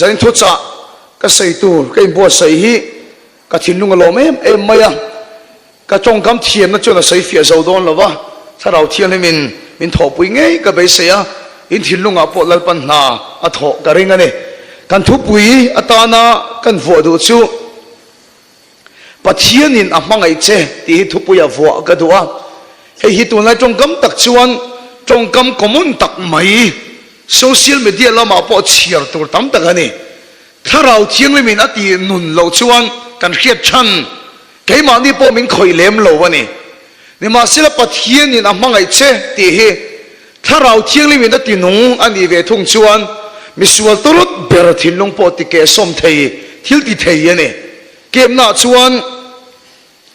Zanin thuchah ka sawi tur ka inbuatsaih hi ka thinlung a lawm em em mai a, ka tawngkam thiamna chuan a sawi fiah zo dawn lo va, Thlarau Thianghlimin min thawhpui ngei ka beisei a, in thinlungah pawh Lalpan hna a thawh ka ring a ni. Kan thupui atana kan vuah duh chu Pathianin a hmangaih che tih hi thupuia vuah ka duh a, hei hi tunlai tawngkam tak chuan tawngkam common tak mai, social media lamah pawh chhiar tur tam tak a ni. Thlarau Thianghlimin a tih nun loh chuan kan hriat chhan keimahni pawh min khawih lem lo a ni. Nimahsela Pathianin a hmangaih che tih hi Thlarau Thianghlimin a ti nung a nih ve thung chuan misual tawlawt ber thinlung pawh ti kehsawm thei thil ti thei a ni. Kemnaah chuan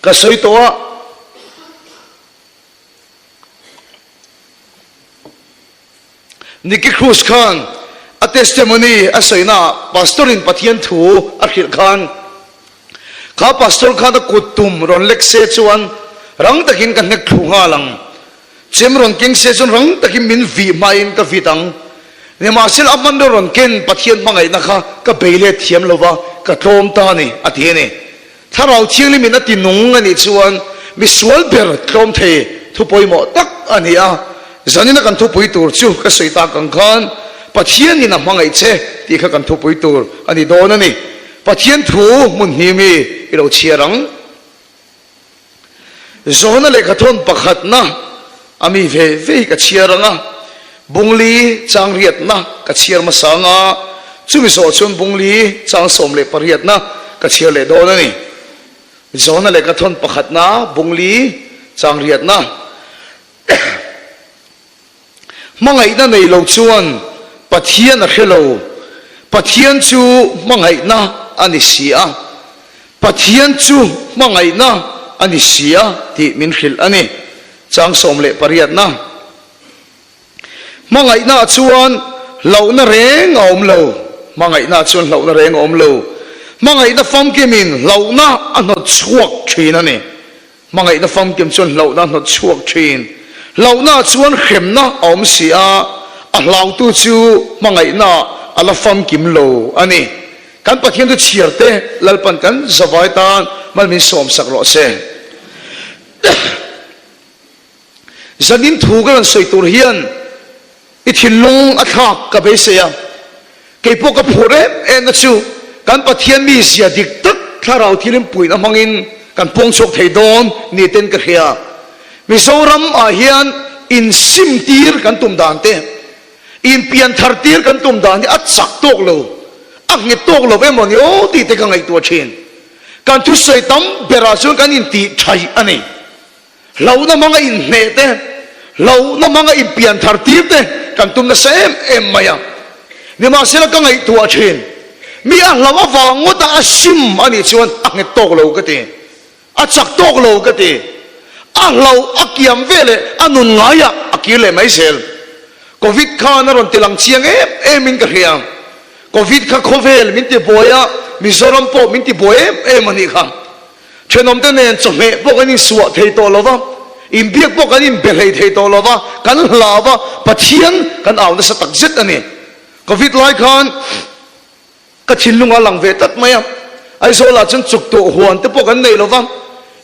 ka sawi tawh a. Nicky Cruz khan a testimony a sawinaah Pastor in Pathian thu a hrilh khan kha Pastor khan a kut tum rawn lek se chuan rang takin ka hnek thlu nghal ang, chem rawn keng se chuan rang takin min vih hmain ka vit ang. Nimahsela a hmanraw rawn ken Pathian hmangaihna kha ka bei let thiam lova ka tlawm ta a ni a ti a ni. Thlarau Thianghlimin a ti nung a nih chuan misual ber tlawm thei thu pawimawh tak a ni a. Zanina kan thupui tur chu ka sawi tak ang khan Pathianin a hmangaih che tih kha kan thupui tur a ni dawn a ni. Pathian thu hmun hnih mi i lo chhiar ang. Zawhna lehkhathawn pakhatna a mi ve ve hi ka chhiar ang a, Bungli chang riatna ka chhiar hmasa ang a, chumi zawh chuan Bungli chang 18na ka chhiar leh dawn a ni. Zawhna lehkhathawn pakhatna Bungli chang riatna. Hmangaihna nei lo chuan Pathian a hre lo. Pathian chu hmangaihna a ni si a. Pathian chu hmangaihna a ni si a tih min hrilh a ni. Chang 18na. Hmangaihnaah chuan hlauhna reng a awm lo. Hmangaihnaah chuan hlauhna reng a awm lo. Hmangaihna famkimin hlauhna a hnawt chhuak thin a ni. Hmangaihna famkim chuan hlauhna a hnawt chhuak thin. Hlauhnaah chuan hremna a awm si a, a hlautu chu hmangaihnaah a la famkim lo a ni. Kan Pathian chu chhiar te Lalpan kan zavai tan mal min sawmsak rawh se. Zanin thu ka rawn sawi tur hian i thinlung a thlak ka beisei a, kei pawh ka phur em em na chu kan Pathian mi zia dik tak thlarau thilin puihna hmangin kan pawng chhuak thei dawn ni ten ka hria. Mizoram ah hian insim tir kan tum dan te, inpian thar tir kan tum dan hi a chak tawk lo, a nghet tawk lo emaw ni aw tih te ka ngaihtuah thin. Kan thusawi tam berah chuan kan intih thaih a ni. Hlauhna hmanga inhneh te, hlauhna hmanga inpian thar tir te kan tum nasa em em mai a. Nimahsela ka ngaihtuah thin, mi a hlauh avang ngawta a sim a nih chuan a nghet tawk lo ka ti, a chak tawk lo ka ti. A hlauh a kiam veleh a nun ngaiah a kir leh mai zel. Covid khan a rawn ti lang chiang em em in ka hria. Covid kha khawvel min ti buai a, Mizoram pawh min ti buai em em a nih kha. Thenawmte nen chawhmeh pawh kan insuah thei tawh lo va, inbiak pawh kan inbe hlei thei tawh lo va, kan hlau va, Pathian kan au nasa tak zet a ni. Covid lai khan ka thinlung a lang ve tlat mai a, Aizawlah chuan chuk tawh huan te pawh kan nei lo va,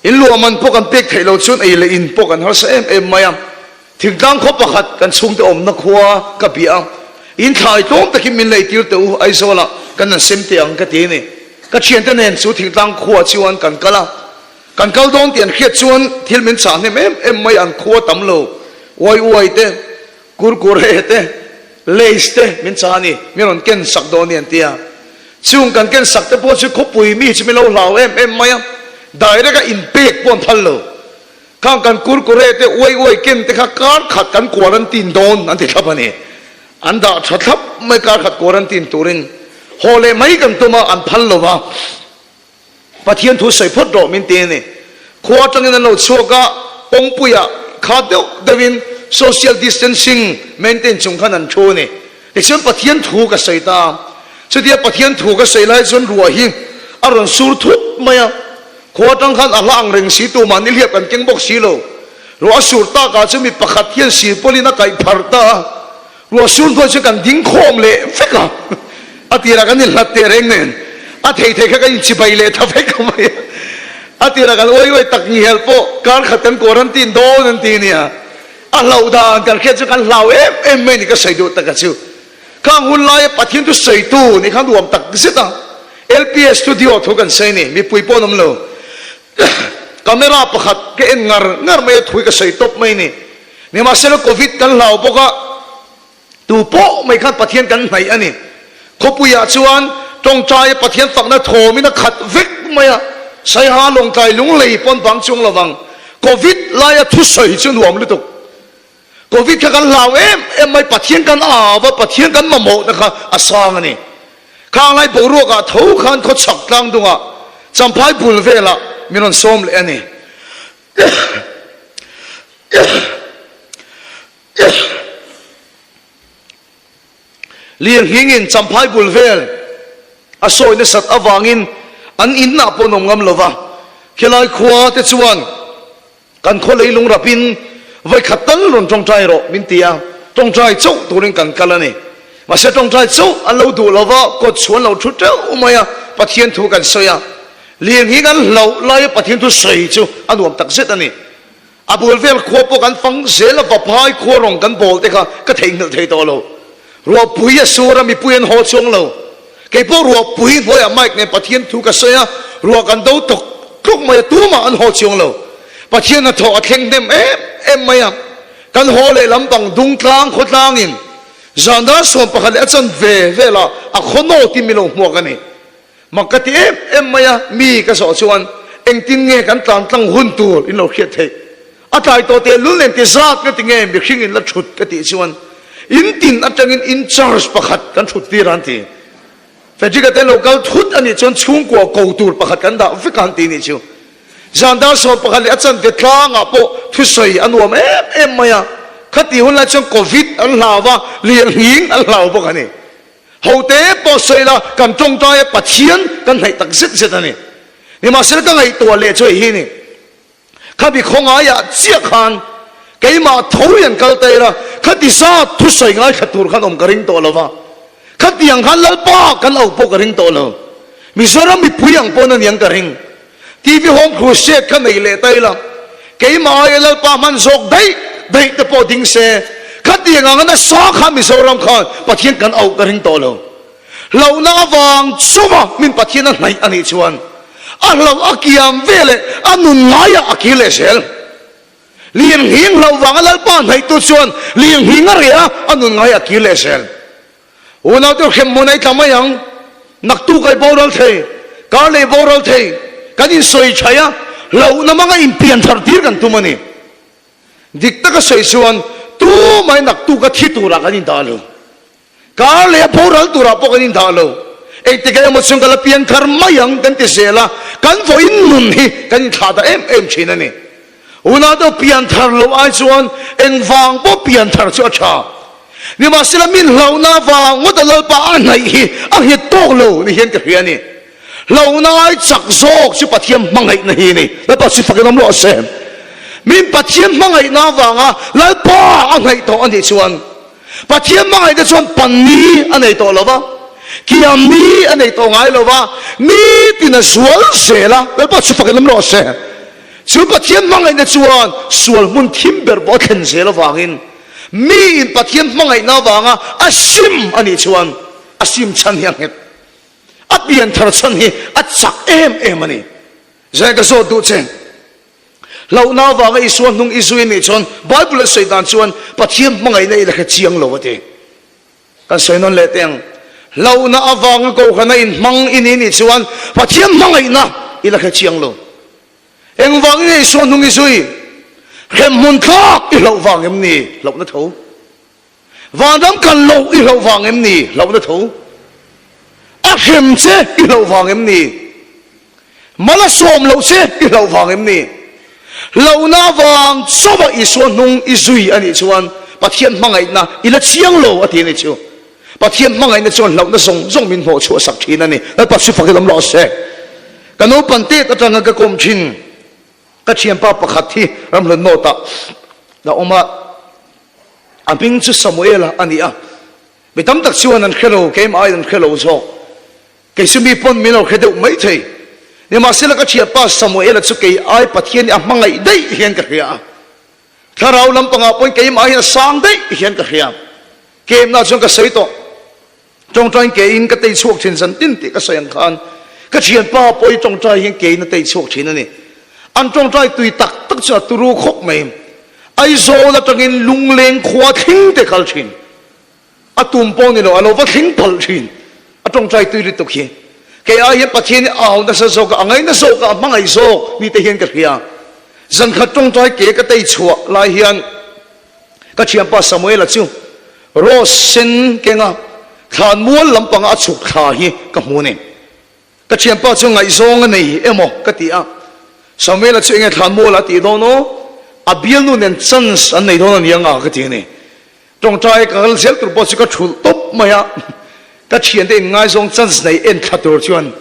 in luahman pawh kan pek theih lo chuan ei leh in pawh kan harsa em em mai a. Thingtlang khaw pakhat kan chhungte awmna khua ka bia a, in thlai tlawm takin min lei tir teh u, Aizawlah kan han sem teh ang ka ti a ni. Ka thiante nen chu thingtlang khua chuan kan kal a, kan kal dawn tih an hriat chuan thil min chah hnem em em mai, an khua tam lo, uai uai te, kurkure te, lays te min chah a ni, min rawn ken sak dawn a ni an ti a. Chung kan ken sak te pawh chu khawpui mi chu min lo hlau em em mai a, direct a inpek pawh an phal lo. Khang kan kurkure te uai uai ken te kha kar khat kan quarantine dawn an ti thlap a ni. An dah tha thlap mai kar khat quarantine turin haw leh mai kan tum a, an phal lo va. Pathian thu sawi phawt rawh min ti a ni. Khua atangin an lo chhuak a, kawngpuiah kha deuh deuhin social distancing maintain chung khan an thu a ni. Tichuan Pathian thu ka sawi ta a, chutia Pathian thu ka sawi lai chuan ruah hi a rawn sur thut mai a. Khua atang khan a hla ang reng si tu mahni hliap kan keng bawk si lo. Ruah a sur tak ah chu mi pakhat hian sirpawlin a kaih phar ta a, ruah sur hnuai chu kan ding khawm leh vek a. A tirah kan inhlat teh reng nen a thei thei kha kan inchibai leh ta vek mai a. A tirah kan uai uai tak ngial pawh kar khat kan quarantine dawn an ti nia. A hlauh dan kan hriat chu kan hlau em em mai ni ka sawi duh tak a chu. Khang hun laia Pathian chu sawitu nih khan nuam tak zet a. LPS studio thu kan sawi ni, mipui pawh an awm lo. Camera pakhat ka en ngar ngar mai a, thui ka sawi tawp mai ni. Nimahsela Covid kan hlau bawk a, tu pawh mai khan Pathian kan hnaih a ni. Khawpuiah chuan tawngtaia Pathian fakna thawmin a khat vek mai a, Saiha Lawngtlai Lunglei pawn bang chuang lovang. Covid laia thusawi chu nuam lutuk. Covid kha kan hlau em em mai, Pathian kan au a, Pathian kan mamawhna kha a sang a ni. Khang lai boruakah tho khan khawchhak tlang dungah Champhai bul velah min rawn sawm leh a ni. Lirnghingin Champhai bul vel a sawi nasat avangin an innah pawh an awm ngam lova, khilai khua te chuan Kan khaw leilung rapin vawikhat tal rawn tawngtai rawh min ti a, tawngtai chauh turin kan kal a ni. Mahse tawngtai chauh an lo duh lo va, kawt chu an lo thu teuh mai a, Pathian thu kan sawi a. Lirnghing an hlauh laia Pathian thu sawi chu a nuam tak zet a ni. A bul vel khua pawh kan fang zel a, Vaphai khua rawng kan bawl te kha ka theihnghilh thei tawh lo. Ruahpui a sur a, mipui an haw chuang lo. Kei pawh ruahpui hnuaiah mic nen Pathian thu ka sawi a, ruah kan do tawk tluk mai a, tumah an haw chuang lo. Pathian hnathawh a thleng hnem em em mai a, kan haw leh lampang dungtlang khawtlangin zan dar 11 leh a chan ve velah a khaw nawtin min lo hmuak a ni. Mak ka ti em em mai a, mi ka zawh chuan engtin nge kan tlan tlang hun tur in lo hriat theih? A tlai tawh teh lul nen ti zat nga ti nge mihring in la thut ka tih chuan in tin atangin in charge pakhat kan thut tir a an ti. Frederick a te lo kal thut a nih chuan chhungkua ko tur pakhat kan dah vek a an ti nih chu. Zan dar 11 leh a chanve tlangah pawh thusawi a nuam em em mai a, khatih hun lai chuan covid an hlau va, lirnghing an hlau bawk a ni. Hote pawh sawi la kan tawngtai a Pathian kan hnaih tak zet zet a ni. Nimahsela ka ngaihtuah leh chu hei hi ni. Khami khawngaiah chiah khan keimah tho hi an kal ta ila, khati zat thusawi ngaithla tur khan awm ka ring tawh lo va, khatiang khan Lalpa kan auh pawh ka ring tawh lo. Mizoram mipui ang pawn a niang ka ring. TV Home Crusade kha nei leh ta ila, keimah aia Lalpa hman zawk daih daih te pawh ding se, khatiang anga nasa khan Mizoram khan Pathian kan auh ka ring tawh lo. Hlauhna avang chauha min Pathian a hnaih a nih chuan a hlauh a kiam ve leh a nun ngaiah a kir leh zel. Lirnghing hlauh vanga Lalpa hnaihtu chuan lirnghing a reh a, a nun ngaiah a kir leh zel. Unaute hremhmun a i tla mai ang, naktuk a i boral thei, kar leh i boral thei, kan insawi thaih a, hlauhna hmanga inpianthar tir kan tum a ni. Dik taka sawi chuan tumah i naktuk a thi turah kan indah lo. Kar leh a boral turah pawh kan indah lo. Engtikah emaw chuan ka la piang thar mai ang kan ti zel a, kan vawiin nun hi kan inthlah ta em em thin a ni. Unau deuh pian thar loh ai chuan engvang pawh pian thar chu a tha. Nimahsela min hlauhna avang ngawt a Lalpa a hnaih hi a nghet tawk lo ni hian ka hria a ni. Hlauhna ai chak zawk chu Pathian hmangaihna hi a ni. Lalpa chu fakin awm rawh se. Min Pathian hmangaihna avanga Lalpa a hnaih tawh a nih chuan Pathian hmangaihna chuan pan ni a nei tawh lo va, kiam ni a nei tawh ngai lo va, nitin a zual zel a, Lalpa chu fakin awm rawh se. Chu Pathian hmangaihna chuan sual hmun thim ber pawh a thlen zel avangin miin Pathian hmangaihna avanga a sim a nih chuan a sim chhan hi a nghet, a pian thar chhan hi a chak em em a ni. Zai ka zawt duh che. Hlauhna avanga Isua hnung i zui nih chuan Bible a sawi dan chuan Pathian hmangaihna i la hre chiang lo a ti. Kan sawi nawn leh teh ang. Hlauhna avanga kohhrana inhmang i ni nih chuan Pathian hmangaihna i la hre chiang lo. Engvangin nge Isua hnung i zui? Hremhmun thlak i hlauh vang em ni? Hlauhna tho. Vanram kan loh i hlauh vang em ni? Hlauhna tho. A hrem che i hlauh vang em ni? Mal a sawm loh che i hlauh vang em ni? Hlauhna vang chauha Isua hnung i zui a nih chuan Pathian hmangaihna i la chiang lo a ti a ni chu. Pathian hmangaihna chuan hlauhna zawng zawng min hnawh chhuah sak thin a ni. Lalpa chu fakin awm rawh se. Ka naupan tet atanga ka kawm thin. Ka thianpa pakhat hi Ramhlun North ah a awm a, a hming chu Samuela a ni a. Mi tam tak chuan an hre lo, keimah aiin an hre lo zawk. Kei chu mi pawn min lo hre deuh mai thei. Nimahsela ka thianpa Samuela chu kei ai Pathian hi a hmangaih daih hian ka hria a. Thlarau lampangah pawhin keimah hian a sang daih hian ka hria. Kemna chuan ka sawi tawh. Tawngtaiin keiin ka tei chhuak thin zan tin tih ka sawi ang khan ka thianpa pawh hi tawngtai hian keiin a tei chhuak thin a ni. An tawngtai tui tak tak chu a turu khawp mai. Aizawl atangin Lungleng khua thling te kal thin. A tum pawh ni lo, a lo va thling phalh thin. A tawngtai tui lutuk hi. Kei ai hian Pathian hi a au nasa zawk a, a ngaina zawk a, a hmangaih zawk ni te hian ka hria. Zankhat tawngtai ke ka tei chhuah lai hian ka thianpa Samuela chu rose sen kenga thlanmual lampanga a chhuk thla hi ka hmu a ni. Ka thianpa chu ngaihzawng a nei emaw ka ti a, Samuela chu enge thlanmual a tih dawn aw, a bialnu nen chance an nei dawn a ni anga ka ti a ni. Tawngtai ka kal zel tur pawh chu ka thulh tawp mai a, ka thiante in ngaizawng chance nei en thla tur chuan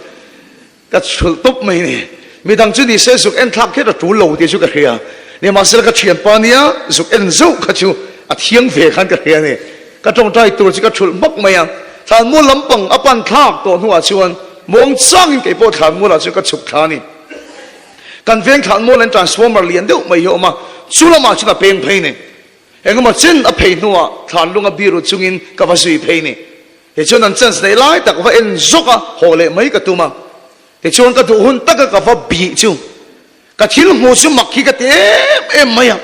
ka thulh tawp mai a ni. Midang chu ni se zuk en thlak kher a tul lo tih chu ka hria, nimahsela ka thianpa nia zuk en zauh kha chu a thiang ve khan ka hria a ni. Ka tawngtai tur chu ka thulh hmak mai a, thlanmual lampang a pan thlak tawh hnuah chuan muang changin kei pawh thlanmualah chuan ka chhuk thla a ni. Kan veng thlanmual an transformer lian deuh mai hi a awm a, chu lamah chuan a peng phei ni. Engemaw chen a phei hnuah thlanlunga biru chungin ka va zui phei ni. Tichuan an chance neih lai tak va en zawk a, haw leh mai ka tum a. Tichuan ka duh hun taka ka va bih chu ka thil hmuh chu mak hi ka ti em em mai a.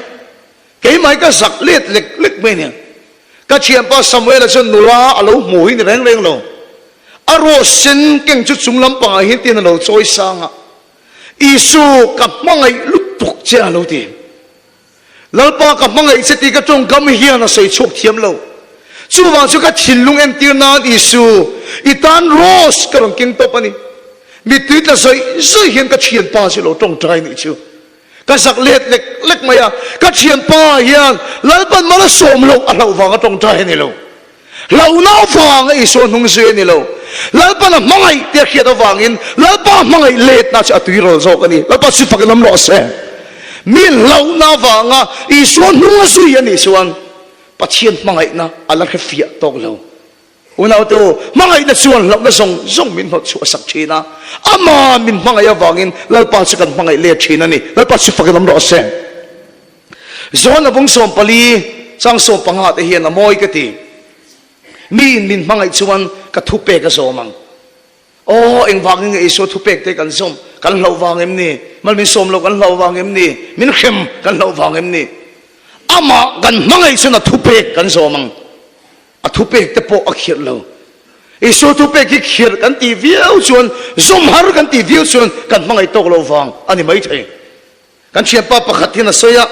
Keimah hi ka zak let lek lek mai ania. Ka thianpa Samuela chuan nula a lo hmu hi ni reng reng lo. A rose sen keng chu chung lampangah hian tin a lo chawi sang a, Isu ka hmangaih lutuk che a lo ti. Lalpa ka hmangaih che tih ka tawngkam hian a sawi chhuak thiam lo. Chuvang chu ka thinlung entir nan Isu i tan rose ka rawn keng tawp a ni. Mittui tla zawih zawih hian ka thianpa chu lo tawngtai nih chu. Ka zak let lek lek mai a, ka thianpa hian Lalpan mal a sawm loh a hlauh vanga tawngtai a ni lo. Hlauhna avanga Isua hnung zui a ni lo. Lalpan a hmangaih tia hriat avangin Lalpa hmangaih letna chu a tuirawl zawk a ni. Lalpa chu fak in awm rawh se. Mi hlauhna avanga Isua hnung a zui a nih chuan Pathian hmangaihna a la hre fiah tawk lo. Unaute u, hmangaihna chuan hlauhna zawng zawng min hnawt chhuah sak thin a, Ama min hmangaih avangin Lalpa chu kan hmangaih let thin a ni. Lalpa chu fakin awm rawh se. John a bung 14, chang 15 te hian a mawi ka ti. Miin min hmangaih chuan ka thupek a zawm ang. Aw, engvangin nge Isua thupek te kan zawm? Kan hlauh vang em ni? Mal min sawm loh kan hlauh vang em ni? Min hrem kan hlauh vang em ni? Amah kan hmangaih chuan a thupek kan zawm ang. A thupek te pawh a khirh lo. Isua thupek hi khirh kan tih viau chuan, zawm har kan tih viau chuan kan hmangaih tawk lo vang a ni maithei. Kan thianpa pakhat hian a sawi a,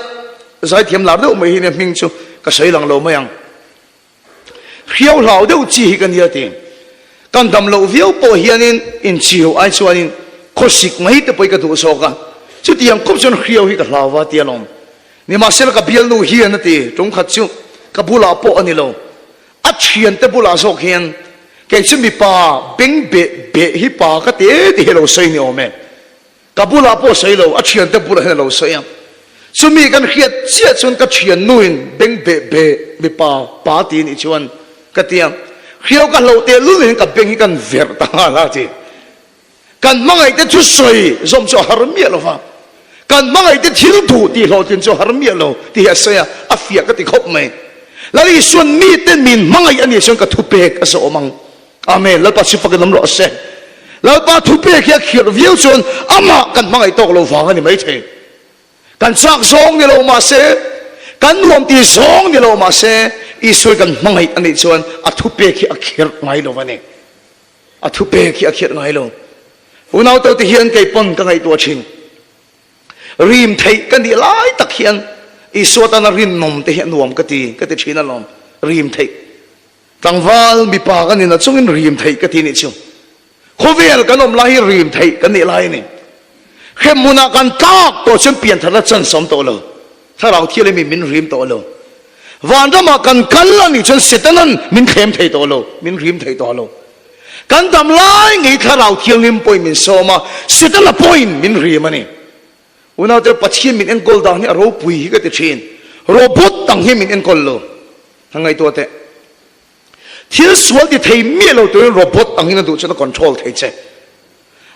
zaithiam lar deuh mai hi nia hming chu ka sawi lang lo mai ang. Hriau hlau deuh chi hi ka nia ti. Kan dam loh viau pawh hianin inchhiu ai chuanin khawsik mai te pawh hi ka duh zawk a, chutiang khawp chuan hriau hi ka hlau va tia lawm. Nimahsela ka bialnu hian a ti, ṭumkhat chu ka bulah pawh a ni lo, a thiante bulah zawk hian kei chu mipa beng beh beh hi pa ka ti e ti hi a lo sawi ni awm e. Ka bulah pawh sawi lo, a thiante bulah hian a lo sawi a. Chumi kan hriat chiah chuan ka thiannuin beng beh beh mipa pa ti nih chuan ka ti a, hriau ka hloh tehlul hian ka beng hi kan verh ta nghal a ti. Kan hmangaihte thusawi zawm chu a har miah lo va, kan hmangaihte thil duh tih hlawhtlin chu a har miah lo tih hi a sawi a, a fiah ka ti khawp mai. Lal Isuan mite min hmangaih a nih chuan ka thupek a zawm ang. Amen. Lalpa chu fakin awm rawh se. Lalpa thupek hi a khirh viau chuan amah kan hmangaih tawk lo vang a ni maithei. Kan chak zawng ni lo mahse, kan nuam ti zawng ni lo mahse, Isua kan hmangaih a nih chuan a thupek hi a khirh ngai lo a ni. A thupek hi a khirh ngai lo. Unau to te hian kei pawn ka ngaihtuah thin. Rim theih ka nih lai tak hian Isua tana rinawm te hi a nuam ka ti, ka ti thin alawm. Rim theih. Tlangval mipa ka nina chungin rim theih ka ti nih chu. Khawvel kan awm lai hi rim theih kan nih lai a ni. Hremhmunah kan tlak tawh chuan piantharna chance a awm tawh lo. Thlarau thial emi min rim tawh lo. Vanramah kan kal a nih chuan Setanan min thlem thei tawh lo, min rim thei tawh lo. Kan dam lai ngei Thlarau Thianghlim pawhin min sawm a, Setana pawhin min rim a ni. Unaute Pathian min enkawl dan hi a ropui hi ka ti thin. Robot ang hi min enkawl lo. Ka ngaihtuah teh. Thil sual ti thei miah lo turin robot angin a duh chuan a control thei che.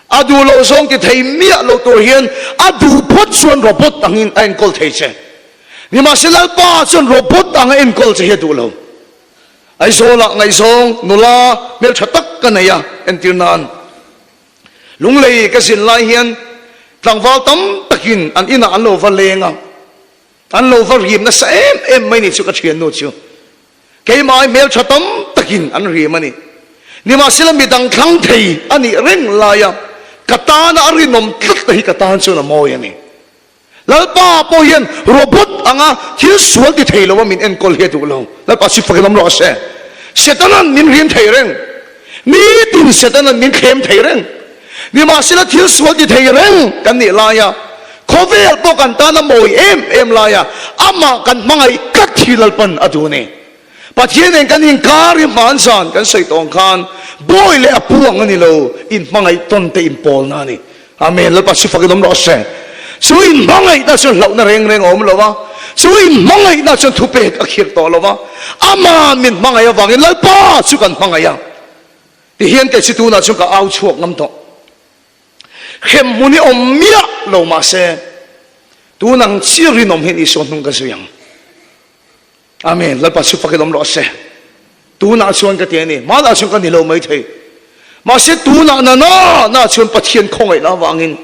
A duh loh zawng ti thei miah lo tur hian a duh phawt chuan robot angin a enkawl thei che. Nimahse Lalpa chuan robot anga enkawl che hi a duh lo. Aizawlah ngaihzawng nula hmeltha tak ka nei a, entir nan. Lunglei ka zin lai hian tlangval tam takin an inah an lo va leng a, an lo va rim nasa em em mai ni chu ka thiannu chu. Keimah ai hmeltha tam takin an rim a ni. Nimahsela midang thlang thei a nih reng laia ka tana a rinawm tlat te hi ka tan chuan a mawi a ni. Lalpa pawh hian robot anga thil sual ti thei lo a min enkawl hi a duh lo. Lalpa si fakin awm rawh se. Setanan min rim thei reng. Nitin Setanan min thlem thei reng. Nimahsela thil sual ti thei reng kan nih laia khawvel pawh kan tan a mawi em em laia amah kan hmangaih tlat hi Lalpan a duh a ni. Pathian nen kan inkar hi hman zan kan sawi tawng khan bawi leh a pu ang a ni lo, inhmangaih tawn te inpawlna a ni. Amen. Lalpa chu fakin awm rawh se. Chu inhmangaihna chuan hlauhna reng reng a awm lo a, chu inhmangaihna chuan thupek a khirh tawh lo a, Ama min hmangaih avangin Lalpa chu kan hmangaih a. Tihian kei chu tunah chuan ka au chhuak ngam tawh. Hremhmun hi awm miah lo mahse tun ang chiah rinawm hian Isua hnung ka zui ang. Amen. Lalpa chu fakin awm rawh se. Tunah chuan ka ti a ni. Hmanah chuan ka ni lo mai thei. Mahse tunah na na na chuan Pathian khawngaihna avangin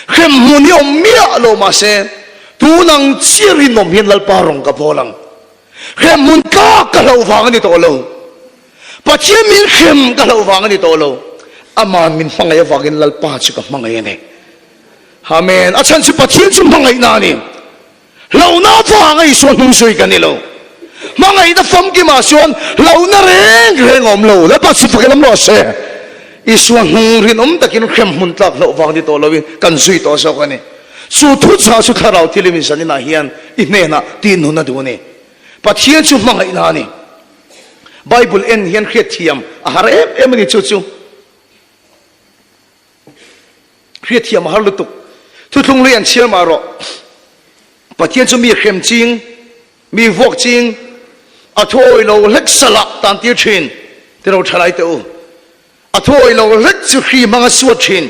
hremhmun hi awm miah lo mahse tunang chiah rinawm hian Lalpa rawng ka bawl ang. Hremhmun tlak ka hlauh vang a ni tawh lo. Pathian min hrem ka hlauh vang a ni tawh lo. Aman min hmangaih avangin Lalpa chu ka hmangaih a ni. Amen. A chhan chu Pathian chu hmangaihna a ni. Hlauhna avanga Isua hnung zui ka ni lo. Hmangaihna famkimah chuan hlauhna reng reng a awm lo. Lalpa chu fakin awm rawh se. Isua hnung rinawm takin hrem hmun tlak hlauh vang ni tawh loin kan zui tawh zawk a ni. Chu thuchah chu Thlarau thil in zaninah hian i hnenah tih nun a duh a ni. Pathian chu hmangaihna a ni. Bible en hian hriatthiam a har em em a ni chu chu. Hriatthiam a har lutuk. Thuthlung hlui an chhiar mah rawh. Pathian chu mi hrem ching, mi vuak ching, a thu awih lo hlek salah tan tir thin ti ro thalai teh u. A thu awih lo hlek chu hri hmang a suat thin,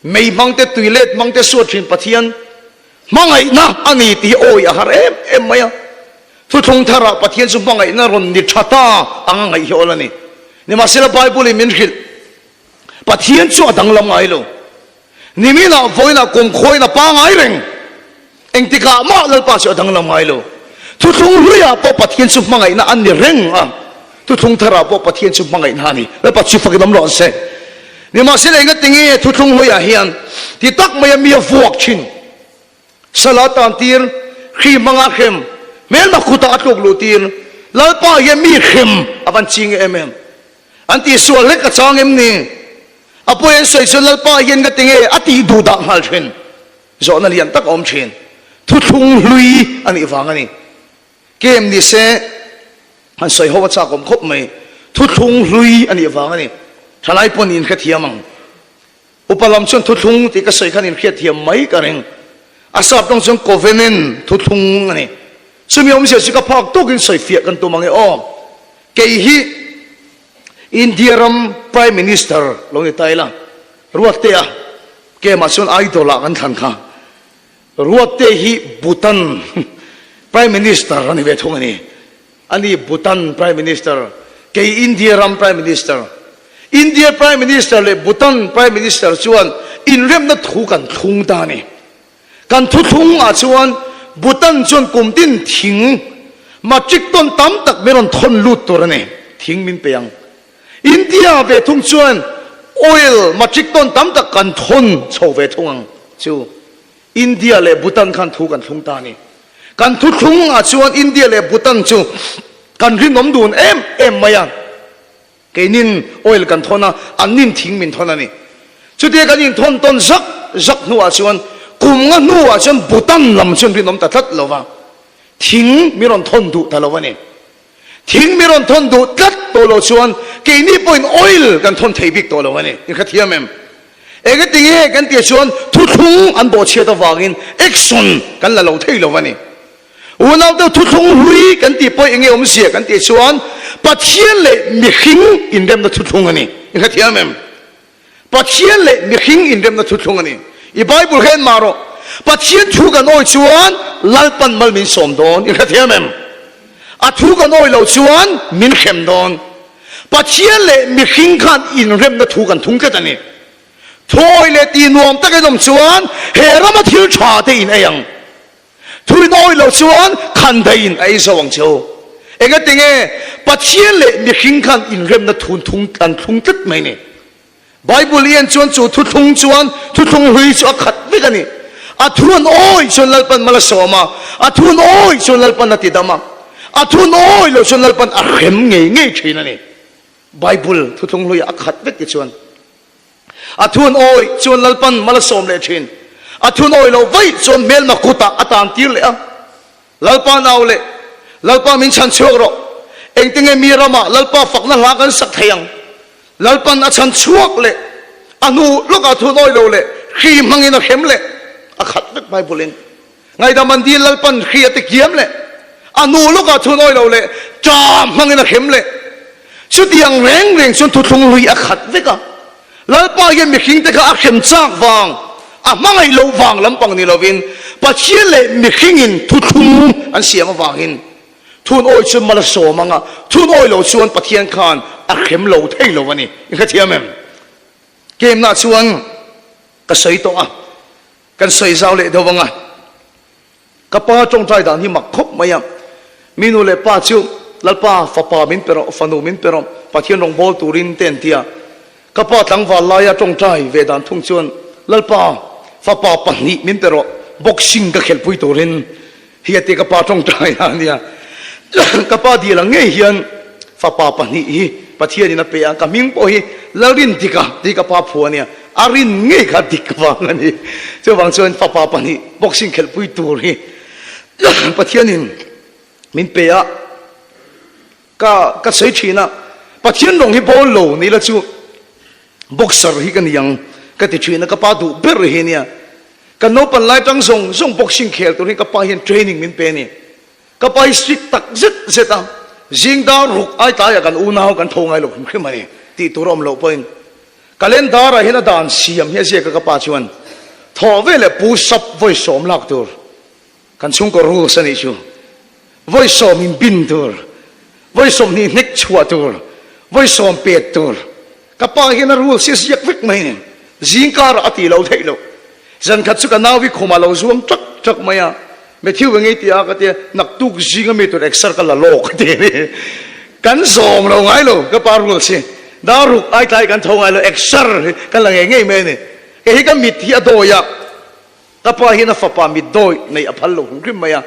mei hmang te tui let hmang te suat thin Pathian hmangaihna a ni tih hi awih a har em em mai a. Thuthlung tharah Pathian chu hmangaihna rawn ni tha ta anga ngaih hi awl a ni. Nimahsela Bible in min hrilh. Pathian chu a danglam ngai lo. Niminah vawiinah kumkhuain a pangai reng. Engtikah mah Lalpa chu a danglam ngai lo. Thuthlung hluiah pawh Pathian chu hmangaihna a ni reng a, thuthlung tharah pawh Pathian chu hmangaihna a ni. Lalpa chu fakin awm rawh se. Nimahsela engatinge thuthlung hluiah hian ti tak maia mi a vuak thin? Sala tan tir, hri hmanga hrem, hmelma kutah a tluk luh tir. Lalpa hian mi hrem a van ching em em. An tih sual hlek a chang em ni? A pawi an sawi chuan Lalpa hian ka ti nge a tih duh dah nghal thin. Zawhna lian tak a awm thin. Thuthlung hlui a nih vang a ni. Kem ni se han sawi ho a chak awm khawp mai. Thuthlung hlui a nih vang a ni. Thalai pawh niin hrethiam ang. Upa lam chuan thuthlung tih ka sawi khan inhriatthiam mai ka ring. A sap tawng chuan covenant thuthlung a ni. Chumi awmzia chu ka phak tawkin sawifiah kan tum ang e aw. Kei hi India ram Prime Minister lo ni ta ila, Ruattea kemah chuan idol ah kan thlan kha. Ruattea hi Bhutan Prime Minister a ni ve thung a ni. A ni Bhutan Prime Minister, kei India ram Prime Minister. India Prime Minister leh Bhutan Prime Minister chuan inremna thu kan thlung ta a ni. Kan thuthlung ah chuan Bhutan chuan kum tin thing matric ton tam tak min rawn thawn lut tur a ni, thing min pe ang. India ve thung chuan oil matric ton tam tak kan thawn chho ve thung ang chu. India leh Bhutan khan thu kan thlung ta a ni. Kan thuthlung ah chuan India leh Bhutan chu kan rinawm dun em em mai a. Keinin oil kan thawn a, annin thing min thawn a ni. Chutia kan inthawn tawn zak zak hnuah chuan kum nga hnuah chuan Bhutan lam chuan rinawm ta tlat lo va, thing min rawn thawn duh ta lo a ni. Thing min rawn thawn duh tlat tawh lo chuan keini pawhin oil kan thawn thei bik tawh lo a ni. In hrethiam em? Engatinge kan tih chuan thuthlung an bawhchhiat avangin action kan la lo thei lo a ni. Unau deuh thuthlung hlui kan tih pawh enge awmzia kan tih chuan. Pathian leh mihring inremna thuthlung a ni. I hrethiam em? Pathian leh mihring inremna thuthlung a ni. I Bible kha en mah rawh. Pathian thu kan awi chuan Lalpan mal min sawm dawn. I hrethiam em? A thu kan awi loh chuan min hrem dawn. Pathian leh mihring khan inremna thu kan thung tlat a ni. Thawi leh tih nuam tak in awm chuan he rama thil tha te in ei ang. Thu in awi loh chuan khandaih in a ei zo ang che u. Engatinge Pathian leh mihring khan inremna thu thung an thlung tlat mai ni. Bible i en chuan chu thuthlung chuan thuthlung hlui chu a khat vek a ni. A thu an awi chuan Lalpan mal a sawm a, a thu an awi chuan Lalpan a tidam a, a thu an awi loh chuan Lalpan a hrem ngei ngei thin a ni. Bible thuthlung hluiah a khat vek ti chuan a thu an awi chuan Lalpan mal a sawm leh thin. A thu an awi loh vaih chuan hmelma kutah a tan tir leh a. Lalpa nau leh Lalpa min chhan chhuak rawh. Engtinge mi ramah Lalpa fakna hla kan sak thei ang? Lalpan a chhan chhuak leh a hnu lawkah thu nawi lo leh hri hmangin a hrem leh a khat vek Bible in. Ngaihdam an dil Lalpan hri a ti kiam leh a hnu lawkah thu nawi lo leh ṭa hmangin a hrem leh. Chutiang reng reng chuan thuthlung hlui a khat vek a. Lalpa hian mihringte kha a hrem chak vang, a hmangaih loh vang lampang ni lovin Pathian leh mihringin thuthlung an siam avangin thun awi chuan mal a sawm ang a, thun awi lo chuan Pathian khan a hrem lo thei lo a ni. I hrethiam em? Game-na chuan ka sawi tawh a, kan sawi zau leh deuh ang a. Ka pa tawngtai dan hi mak khawp mai a, mi nu leh pa chu Lalpa fapa min pe rawh, fanu min pe rawh, Pathian rawngbâwl turin te an ti a. Ka pa tlangval laia tawngtai ve dan thung chuan Lalpa fapa pahnih min pe rawh, boxing ka khelhpui turin hi a ti ka pa tawngtai a nia. Ka pa dil ang ngei hian fapa pahnih hi Pathianin a pe a, ka hming pawh hi Lalrindika tih ka pa phu a nia. A rin ngei kha dik vang a ni. Chuvang chuan fapa pahnih boxing khelhpui tur hi Pathianin min pe a, ka ka sawi thin a, Pathian rawng hi bawl lo ni la chu boxer hi ka ni ang ka ti thin a, ka pa duh ber hi nia. Kan naupan lai tang zawng zawng boxing khel tur hi ka pa hian training min pe a ni. Ka pa hi strict tak zet zet a, zing dar ruk ai tlaiah kan unau kan tho ngai lo hrim hrim a ni tih tur a awm loh pawhin Calendar ah hian a dan siam hi a ziak a ka pa chuan thawh ve leh pu sap vawi sawm lak tur kan chhungkaw rules a nih chu vawi sawm in bin tur vawi 20 hnek chhuah tur vawi sawm pet tur Ka pa hian a rules hi a ziak vek mai nen zingkarah a tih lo theih loh. Zan khat chu ka nau hi khumah lo zuang ṭak ṭak mai a, Matthew eng ei tih a ka tia, naktuk zinga mi tur exer ka la lawk a ti a ni. Kan zawm lo ngai lo ka pa rules hi. Dar ruk ai tlai kan tho ngai lo exer hi kan la ngei ngei mai a ni. Kei hi ka mit hi a dawi a. Ka pa hian a fapa mit dawi neih a phal lo hrim hrim mai a,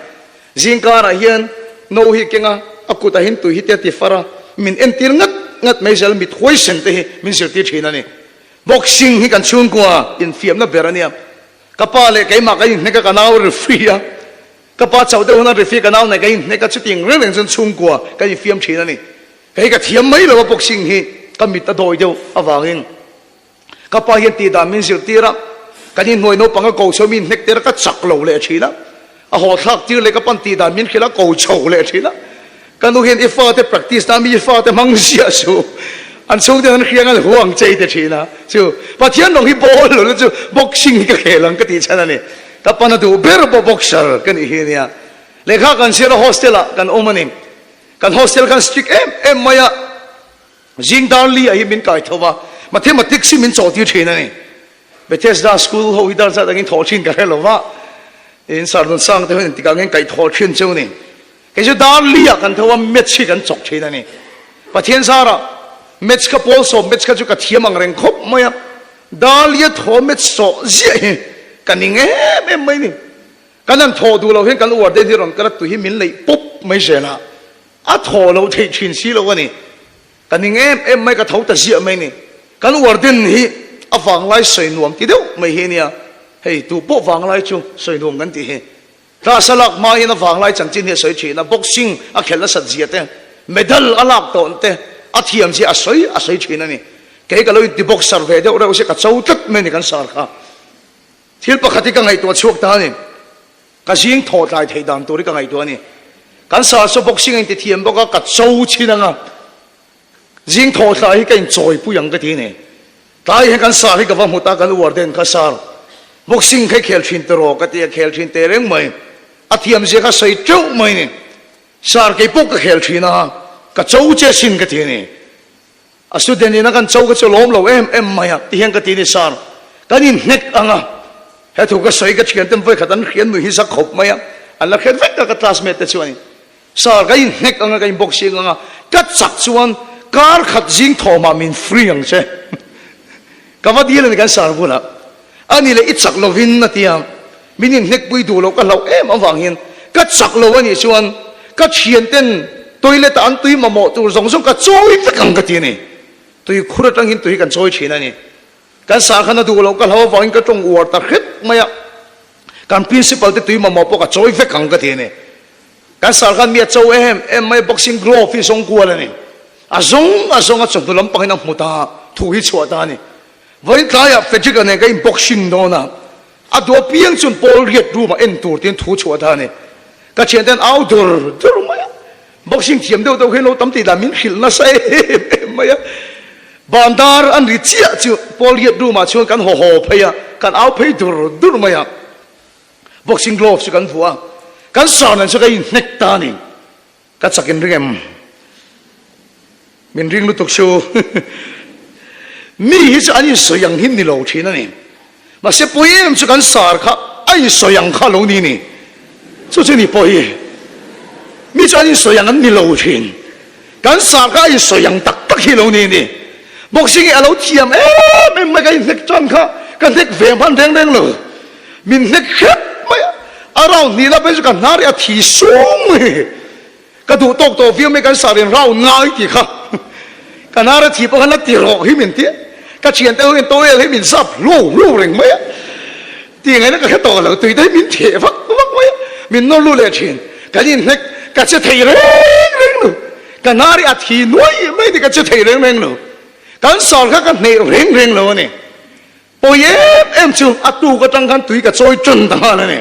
zingkarah hian no hi keng a, a kutah hian tui hi te a ti far a, min entir ngat ngat mai zel mit huaisen te hi min zirtir thin a ni. Boxing hi kan chhungkua infiamna ber a nia, ka pa leh keimah kan inhnek a, ka nau referee a, ka pa chauh deuh hun a referee ka nau nen kan inhnek a, chutiang reng reng chuan chhungkua kan infiam thin a ni. Kei ka thiam mai lo a boxing hi ka mit a dawi deuh avangin. Ka pa hian tih dan min zirtir a, kan inhnuai naupang a ko chho mi inhnek tir a, ka chak lo leh thin a, a haw thlak tir leh ka pan tih dan min hrilh a, ko chho leh thin a. Ka nu hian i fate practice na mi i fate hmang ziah suh, an chhungte an hriang an huang chei te thin a, chu Pathian rawng hi ball lo la chu boxing hi ka khel ang ka tih chhan a ni. Ka pan a duh ber pawh boxer ka nih hi ania. Lehkha kan zir a hostel ah kan awm a ni. Kan hostel khan strict em em mai a. Zing dar li ah hi min kai tho va, Mathematics hi min chawhtir thin a ni. Bethesda School ho hi dar zat angin thawh thin ka hre lo va, in Sardon Sang te ho in tikah angin kaih thawh thin cheu ni. Kei chu dar li ah kan tho a, Maths hi kan chawk thin a ni. Pathian zarah Maths kha pawl sawm Maths kha chu ka thiam ang reng khawp mai a, dar li a thaw Maths chawh ziah hi ka ning em em mai ni. Kan han thawh duh lo hian kan uar den hi rawn kal a, tui hi min leih pawp mai zel a. A thaw lo theih thin si lo a ni. Ka ning em em mai, ka tho ta ziah mai ni. Kan warden hi a vanglai sawi nuam ti deuh mai hi a nia. Hei tu pawh vanglai chu sawi nuam kan tih hi. Class a lak hma hian a vanglai chanchin hi a sawi thin a, boxing a khelh nasat zia te, medal a lak tawn te, a thiam zia a sawi a sawi thin a ni. Kei ka lo inti boxer ve deuh reuh se ka cho tlat mai a ni kan sar kha. Thil pakhat hi ka ngaihtuah chhuak ta a ni. Ka zing thawh tlai theih dan tur hi ka ngaihtuah a ni. Kan sar chu boxing a inti thiam bawk a, ka cho chhin ang a. Zing thawh thla hi ka inchawipui ang ka ti ni. Tlai hian kan sar hi ka va hmu ta, kan warden kha sar boxing kha i khel thin tiraw ka ti a, khel thin teh reng mai. A thiam zia kha sawi teuh mai ni. Sar kei pawh ka khel thin a, ka cho che sin ka ti a ni. A student ina kan cho ka chu lawm lo em em mai a, ti hian ka ti ni sar. Kan inhnek ang a, he thu ka sawi ka thian ten vawikhat an hriat nui hi za khawp mai a, an la hriat vek a ka classmate te chuan. Sir, ka inhnek ang a, ka inboxing ang a, ka chak chuan kar khat zing thawmah min free ang che. Ka va dil a ni kan sir bulah. A ni leh i chak lovin a ti a, min inhnek pui duh loh ka hlauh em avang hian ka chak lo a nih chuan ka thianten toilet ah an tui mamawh tur zawng zawng ka chawi vek ang ka ti a ni. Tui khur atang hian tui hi kan chawi thin a ni. Kan sir khan a duh loh ka hlauh avangin ka tawng uar ta hrep mai a, kan principal te tui mamawh pawh ka chawi vek ang ka ti a ni. Kan sar khan mi a cho em em mai, boxing glove hi zawng kual a ni. A zawng a zawng a chawhnu lampang in a hmu ta, thu hi chhuah ta a ni. Vawiin tlaiah Frederick-a nen ka in boxing dawn a, a duh apiang chuan Paul riat room ah en tur tiin thu chhuah ta a ni. Ka thiante an au dur dur mai a, boxing thiam deuh deuh hi lo tam tih dan min hrilh nasa em em mai a. Bandar an ri chiah chu Paul riat room ah chuan kan haw haw phei a, kan au phei dur dur mai a. Boxing glove chu kan vuah a, kan sar nen chu ka inhnek ta a ni. Ka chak in ring em? Min ring lutuk chu mi hi chu an insawi ang hi ni lo thin a ni. Mahse pawi em chu kan sar kha a insawi ang kha lo ni ni. Chu chu ni pawi. Mi chu an insawi ang an ni lo thin. Kan sar kha a insawi ang tak tak hi lo ni ni. Boxing hi a lo thiam em em mai ka inhnek tan kha ka hnek ve hman reng reng lo. Min hnek hrep mai a, a round hnihna phei chu ka hnar hi a thi sung mai. Ka duh tawk tawh viau mai kan sar in round ngai tih kha. Ka hnar a thi pawh khan la ti rawh hi min ti a, ka thiante ho hian towel hi min zap hluau hluau reng mai a. Ti ngaihna ka hre tawh lo, tui te hi min theh vak vak mai a, min nawr lut leh thin. Kan inhnek ka che thei reng reng lo, ka hnar hi a thi nuai mai ni ka che thei reng reng lo. Kan sar kha ka hneh reng reng lo a ni. Pawi em em chu a tuk atang khan tui ka chawi tan ta nghal a ni.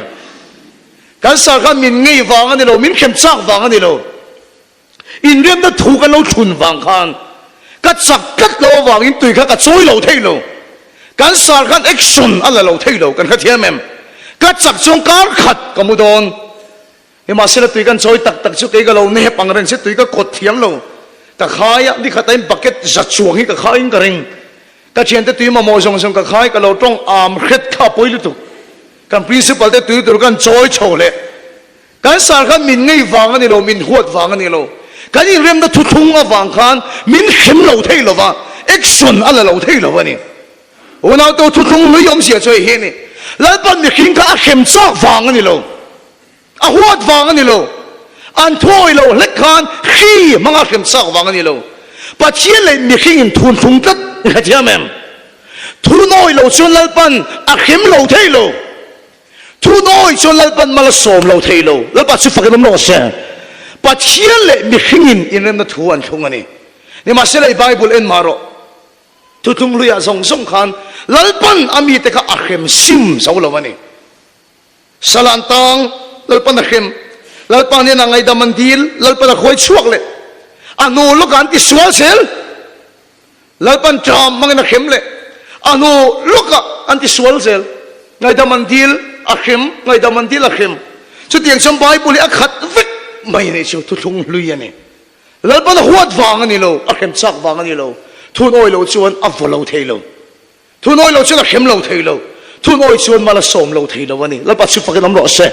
Kan sar khan min ngei vang a ni lo, min hrem chak vang a ni lo. Inriamna thu kan lo thlun vang khan ka chak tlat lo avangin tui kha ka chawi lo thei lo. Kan sar khan action a la lo thei lo, kan hrethiam em? Ka chak chuan kar khat ka mu dawn. Nimahsela tui kan chawi tak tak chu kei ka lo nep ang reng che tui ka kawt thiam lo. Ka khai a, nikhat ain bucket za chuang hi ka khaiin ka ring. Ka thiante tui mamawh zawng zawng ka khai ka lo tawng am hret kha a pawi lutuk. Kan principal te tui tur kan chawi chho leh. Kan sar khan min ngei vang a ni lo, min huat vang a ni lo. Kan inremna thuthlung avang khan min hrem lo thei lo va, action a la lo thei lo a ni. Unautu thuthlung hlui awmzia chu hei hi a ni, Lalpan mihring kha a hrem chak vang a ni lo. A huat vang a ni lo. An thuawi loh hlek khan hri hmanga hrem chak vang a ni lo. Pathian leh mihring in thun thlung tlat i hrethiam em? Thunawi lo chuan Lalpan a hrem lo thei lo. Thunawi chuan Lalpan mal a sawm lo thei lo. Lalpa chu fakin awm rawh se. Pathian leh mihring in inremna thu an thlung a ni. Nimahsela i Bible en mah rawh. Thuthlung hluiah zawng zawng khan Lalpan a mite kha a hrem sim zo lo a ni. Salan tang, Lalpan a hrem. Lalpa hnenah ngaihdam an dil, Lalpan a khawi chhuak leh. A hnu lawkah an ti sual zel. Lalpan ṭam hmangin a hrem leh. A hnu lawkah an ti sual zel. Ngaihdam an dil, a hrem, ngaihdam an dil, a hrem. Chutiang chuan Bible hi a khat vek mai a nih chu, thuthlung hlui a ni. Lalpan a huat vang a ni lo, a hrem chak vang a ni lo. Thunawi lo chuan a vaw lo thei lo. Thunawi lo chuan a hrem lo thei lo. Thunawi chuan mal a sawm lo thei lo a ni. Lalpa chu fakin awm rawh se.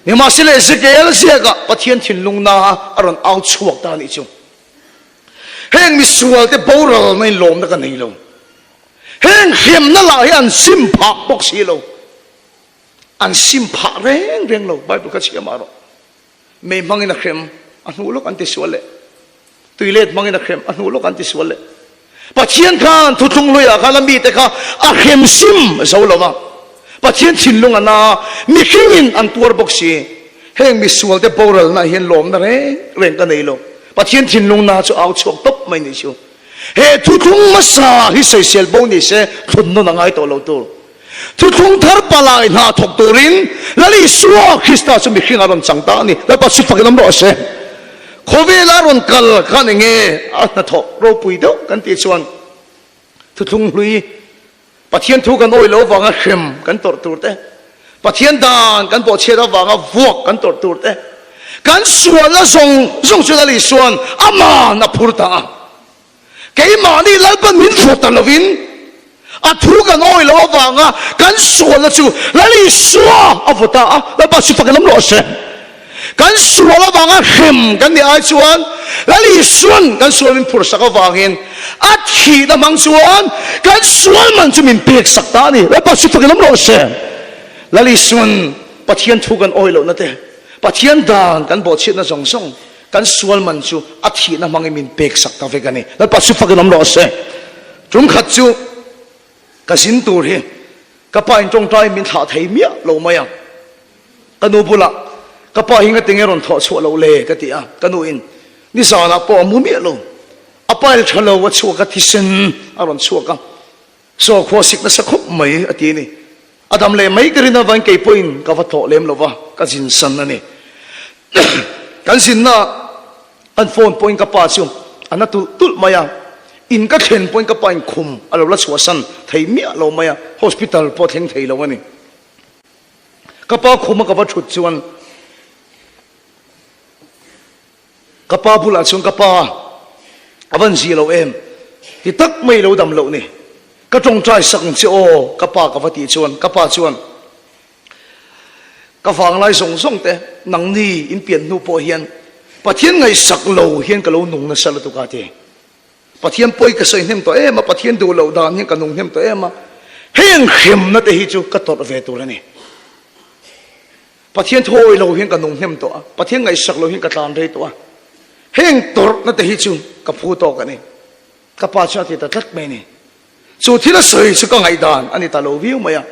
Nimahsela Ezekiel ziakah Pathian thinlung na a rawn au chhuak ta a nih chu. Heng misualte boralna in lawmna ka nei lo. Heng hremna lah hi an sim phah bawk si lo. An sim phah reng reng lo. Bible kha chhiah mah rawh. Mei hmangin a hrem, a hnuh lawk an ti sual leh. Tui let hmangin a hrem, a hnuh lawk an ti sual leh. Pathian khan thuthlung hluiah khan a mite kha a hrem sim zo lo va. Pathian thinlung a na, mihringin an tuar bawk si. Heng misualte boralna hian lawmna reng reng ka nei lo. Pathian thinlung na chu au chhuak tawp mai ni chu. He thuthlung hmasa hi sawisel bo ni se thlun nawn a ngai tawh lo tur. Thuthlung thar palai hna thawk turin Lal Isua Krista chu mihring a rawn chang ta a ni. Lalpa chu fakin awm rawh se. Khawvela rawn kal khan enge a hnathawh ropui deuh kan tih chuan thuthlung hlui Pathian thu kan awih loh avanga hrem kan tawrh tur te, Pathian dan kan bawhchhiat avanga vuak kan tawrh tur te, kan sualna zawng zawng chu Lal Isua'n aman a phur ta a. Keimahni Lalpan min vuah ta lovin a thu kan awih loh avanga kan sualna chu Lal Isua a vaw ta a, Lalpa chu fak lam rawh se. Kan sual avanga hrem kan nih ai chuan Lal Isuan kan sual min phursak avangin a thihna hmang chuan kan sual man chu min peksak ta a ni. Lalpa chu fak lam rawh se. Lal Isuan Pathian thu kan awih lohna te, Pathian dan kan bawhchhiatna zawng zawng Kan sual man chu a thihna hmangin min peksak ta vek a ni. Lalpa chu fakin awm rawh se. Tum khat chu ka zin tur hi ka pa in tawngtai min thlah thei miah lo mai a. Ka nu bulah ka pa hi ngatinge rawn thawh chhuah loh le ka ti a. Ka nu in nizanah pawh a mu miah lo. A pile tha lo a chhuak a thisen a rawn chhuak a. Saw khua sik nasa khawp mai a ti a ni. A dam leh mai ka rin avangin kei pawhin ka va tlawh lem lo va, ka zin san a ni. Kan zinna kan phone pawhin ka pa chu a na tulh tulh mai a, in ka thlen pawhin ka pa in khum a lo la chhuahsan thei miah lo mai a, hospital pawh a thleng thei lo a ni. Ka pa khuma ka va thut chuan Ka pa bulah chuan ka pa a van zi lo em? Ti tak mai lo dam loh ni. Ka tawngtai sak ang che aw ka pa ka va tih chuan ka pa chuan ka vanglai zawng zawng te nangni in pian hnu pawh hian Pathian ngaihsak lo hian ka lo nung nasa lutuk a ti. Pathian pawi ka sawi hnem tawh em a, Pathian duh loh dan hian ka nung hnem tawh em a, heng hremna te hi chu ka tawrh ve tur a ni. Pathian thu awih lo hian ka nung hnem tawh a, Pathian ngaihsak lo hian ka tlan rei tawh a, heng tawrhna te hi chu ka phu tawk a ni. Ka pa chuan a ti ta tlat mai a ni. Chu thil a sawi chu ka ngaihdan a ni ta lo viau mai a.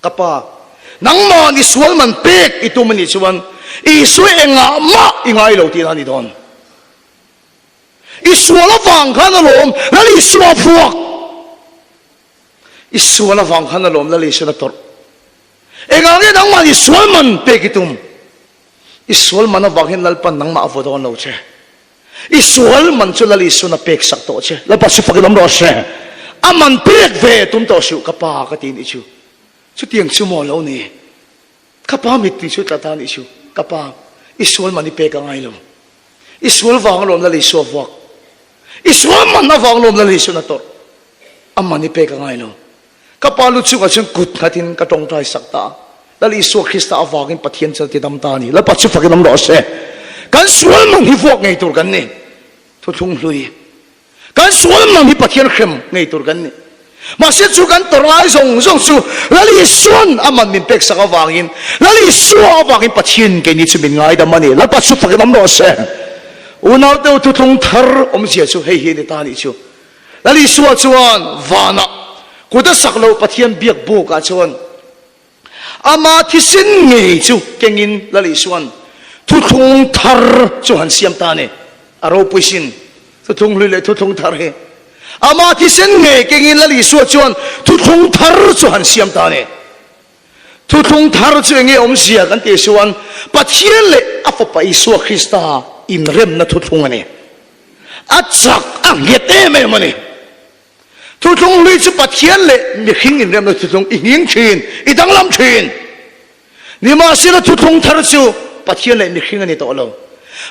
Ka pa, nangmah ni sual man pek i tum a nih chuan Isua engah mah i ngai lo tihna a ni dawn. I sual avang khan alawm Lal Isua a phuak. I sual avang khan alawm Lal Isuan a tawrh. Engah nge nangmah i sual man pek i tum? I sual man avang hian Lalpan nangmah a vaw dawn lo che. I sual man chu Lal Isuan a pek sak tawh che. Lalpa chu fakin awm rawh se. A man pek ve tum tawh suh ka pa ka ti nih chu. Chutiang chu maw lo ni? Ka pa mittui chu tla ta nih chu. Ka pa, i sual man i pek a ngai lo. I sual vang alawm Lal Isua vuak. I sual man avang alawm Lal Isuan a tawrh. A man i pek a ngai lo. Ka pa lu chungah chuan kut nghatin ka tawngtai sak ta a. Lal Isua Krista avangin Pathian chu a ti dam ta a ni. Lalpa chu fakin awm rawh se. Kan sual mang hi vuak ngei tur kan ni. Thuthlung hlui. Kan sual mang hi Pathian hrem ngei tur kan ni. Mahse chu kan tawrh lai zawng zawng chu Lal Isuan a man min pek sak avangin, Lal Isua avangin Pathian keini chu min ngaidam a ni. Lalpa chu fakin awm rawh se. Unaute u thuthlung thar awmzia chu hei hi a ni ta a nih chu. Lal Isua chuan vanah kut a sak loh Pathian biak bukah chuan ama thisen ngei chu kengin Lal Isua'n thuthlung thar chu han siam ta a ni. A ropui sin thuthlung hlui leh thuthlung thar hi. Ama thisen ngei kengin Lal Isua chuan thuthlung thar chu han siam ta a ni. Thuthlung thar chu enge awmzia kan tih chuan Pathian leh a Fapa Isua Krista inremna thuthlung a ni. A chak a nghet em em a ni. Thuthlung hlui chu Pathian leh mihring inremna thuthlung i nghing thin, i danglam thin. Nimahsela thuthlung thar chu Pathian leh mihring a ni tawh lo.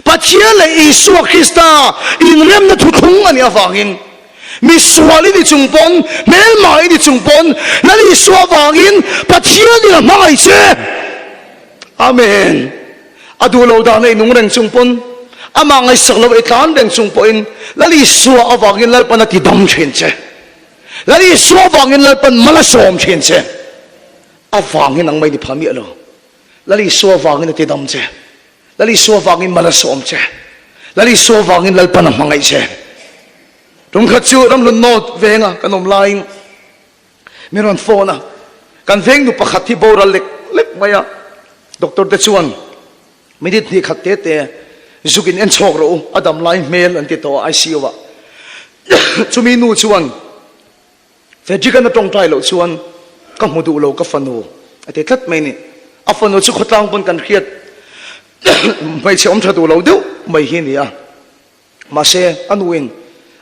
Pathian leh Isua Krista inremna thuthlung a nih avangin misual i ni chung pawn, hmelma i ni chung pawn Lal Isua avangin Pathianin a hmangaih che. Amen. A duh lo dan a i nung reng chung pawn, amah ngaihsak lo a i tlan reng chung pawhin Lal Isua avangin Lalpan a ti dam thin che. Lal Isua avangin Lalpan mal a sawm thin che. Avangin ang mai ni pha miah lo. Lal Isua avangin a ti dam che. Lal Isua avangin mal a sawm che. Lal Isua avangin Lalpan a hmangaih che. Tumkhat chu Ramhlun North venga kan awm laiin min rawn phone a, kan veng nu pakhat hi boral lek lek mai a, doctor te chuan minute hnih khat te te zuk in en chhawk rawh u, a dam lai hmel an ti tawh a ICU ah. Chumi nu chuan Frederick-an a tawngtai loh chuan ka hmu duh lo ka fanu a ti tlat mai ni. A fanu chu khawtlang pawn kan hriat hmeichhe awm tha duh lo deuh. mai hi a ni a. Mahse, a nuin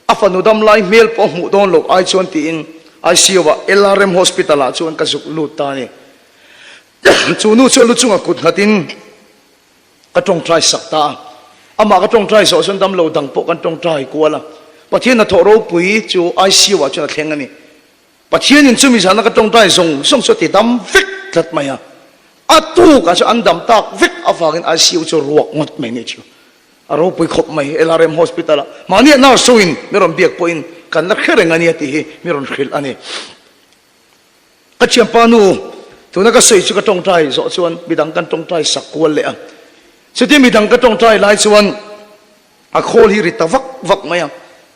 a fanu dam lai hmel pawh a hmuh dawn loh ai chuan tiin ICU-ah LRM Hospital-ah chuan ka zuk lut ta a ni. Chu nu chu a lu chungah kut nghatin ka tawngtai sak ta a. Amah ka tawngtai zawh chuan damlo dang pawh kan tawngtai kual a. Pathian hnathawh ropui chu ICU-ah chuan a thleng a ni. Pathianin chumi zana ka tawngtai zawng zawng chu a ti dam vek tlat mai a. A tukah chuan an dam tak vek avangin ICU chu ruak ngawt mai nih chu. A ropui khawp mai LRM Hospital ah mahni a nurse ho in mi rawn biak pawhin kan la hre reng a nia tih hi mi rawn hrilh a ni. Ka thianpa nu tuna ka sawi chu ka tawngtai zawh chuan midang kan tawngtai sak kual leh a. Chutia midang ka tawngtai lai chuan a khawl hi ri ta vak vak mai a,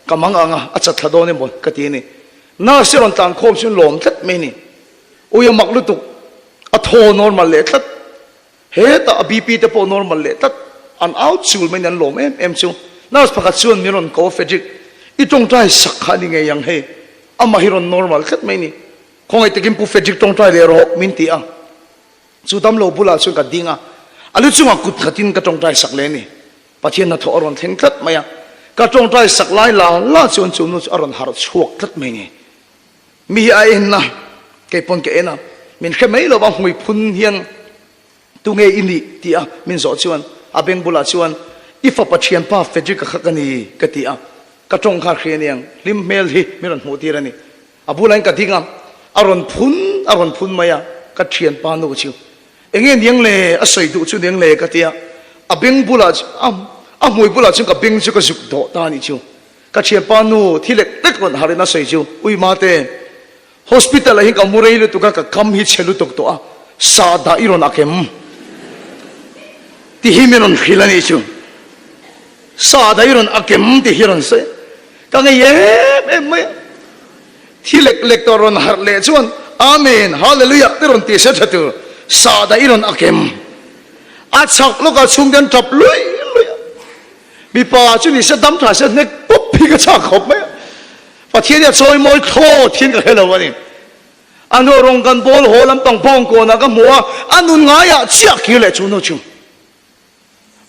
ka mang ang a, a chat thla dawn emaw ka ti a ni. Nurse hi rawn tlan khawm chu lawm tlat mai a ni. Ui a mak lutuk, a thaw normal leh tlat. Hetah a BP te pawh normal leh tlat, an au chul mai in an lawm em em chu. Nurse pakhat chuan min rawn ko a, Frederick, i tawngtai sak kha a ni ngei ang hei, amah hi rawn normal tlat mai ni. Khawngaih takin Pu Frederick tawngtai leh rawh min ti a. Chu damlo bulah chuan ka ding a, a lu chungah kut khatin ka tawngtai sak leh a ni. Pathian hnathawh a rawn thleng tlat mai a, ka tawngtai sak lai la la chuan chu nu chu a rawn harh chhuak tlat mai ni. Mi hi a en a, kei pawn ka en a, min hre mai lo va hmui phun hian tunge i nih tih a min zawh chuan a beng bulah chuan i fapa thianpa Frederick-a kha ka ni ka ti a, ka tawng kha hria aniang hlim hmel hi min rawn hmuh tir a ni. A bulah in ka ding a, a rawn phun a rawn phun mai a, ka thianpa nu chu enge niang le a sawi duh chu niang le ka ti a, a beng bulah a hmui bulah chuan ka beng chu ka zuk dawh ta a nih chu. Ka thianpa nu thi lek lek rawn harin a sawi chu, Ui mate, hospital ah hian ka mu rei lutuk a, ka kam hi chhe lutuk tawh a, sahdah i rawn ak em? Ti hi min rawn hrilh a nih chu. Sahdah i rawn ak em ti hi rawn sawi. Ka ngei em em mai a. Thi lek lek tawh rawn harh leh chuan, Amen, Hallelujah te rawn ti se tha tur, sahdah i rawn ak em? A chhak lawkah chhungte an tap luih luih a. Mipa chu ni se dam tha se hnek pawp hi ka chak khawp mai a. Pathian hi a chawi mawi thlawt hian ka hre lo a ni. A hnu rawng kan bawl haw lampang bawng kawnah ka hmu a, a nun ngaiah chiah kir leh chu nu chu.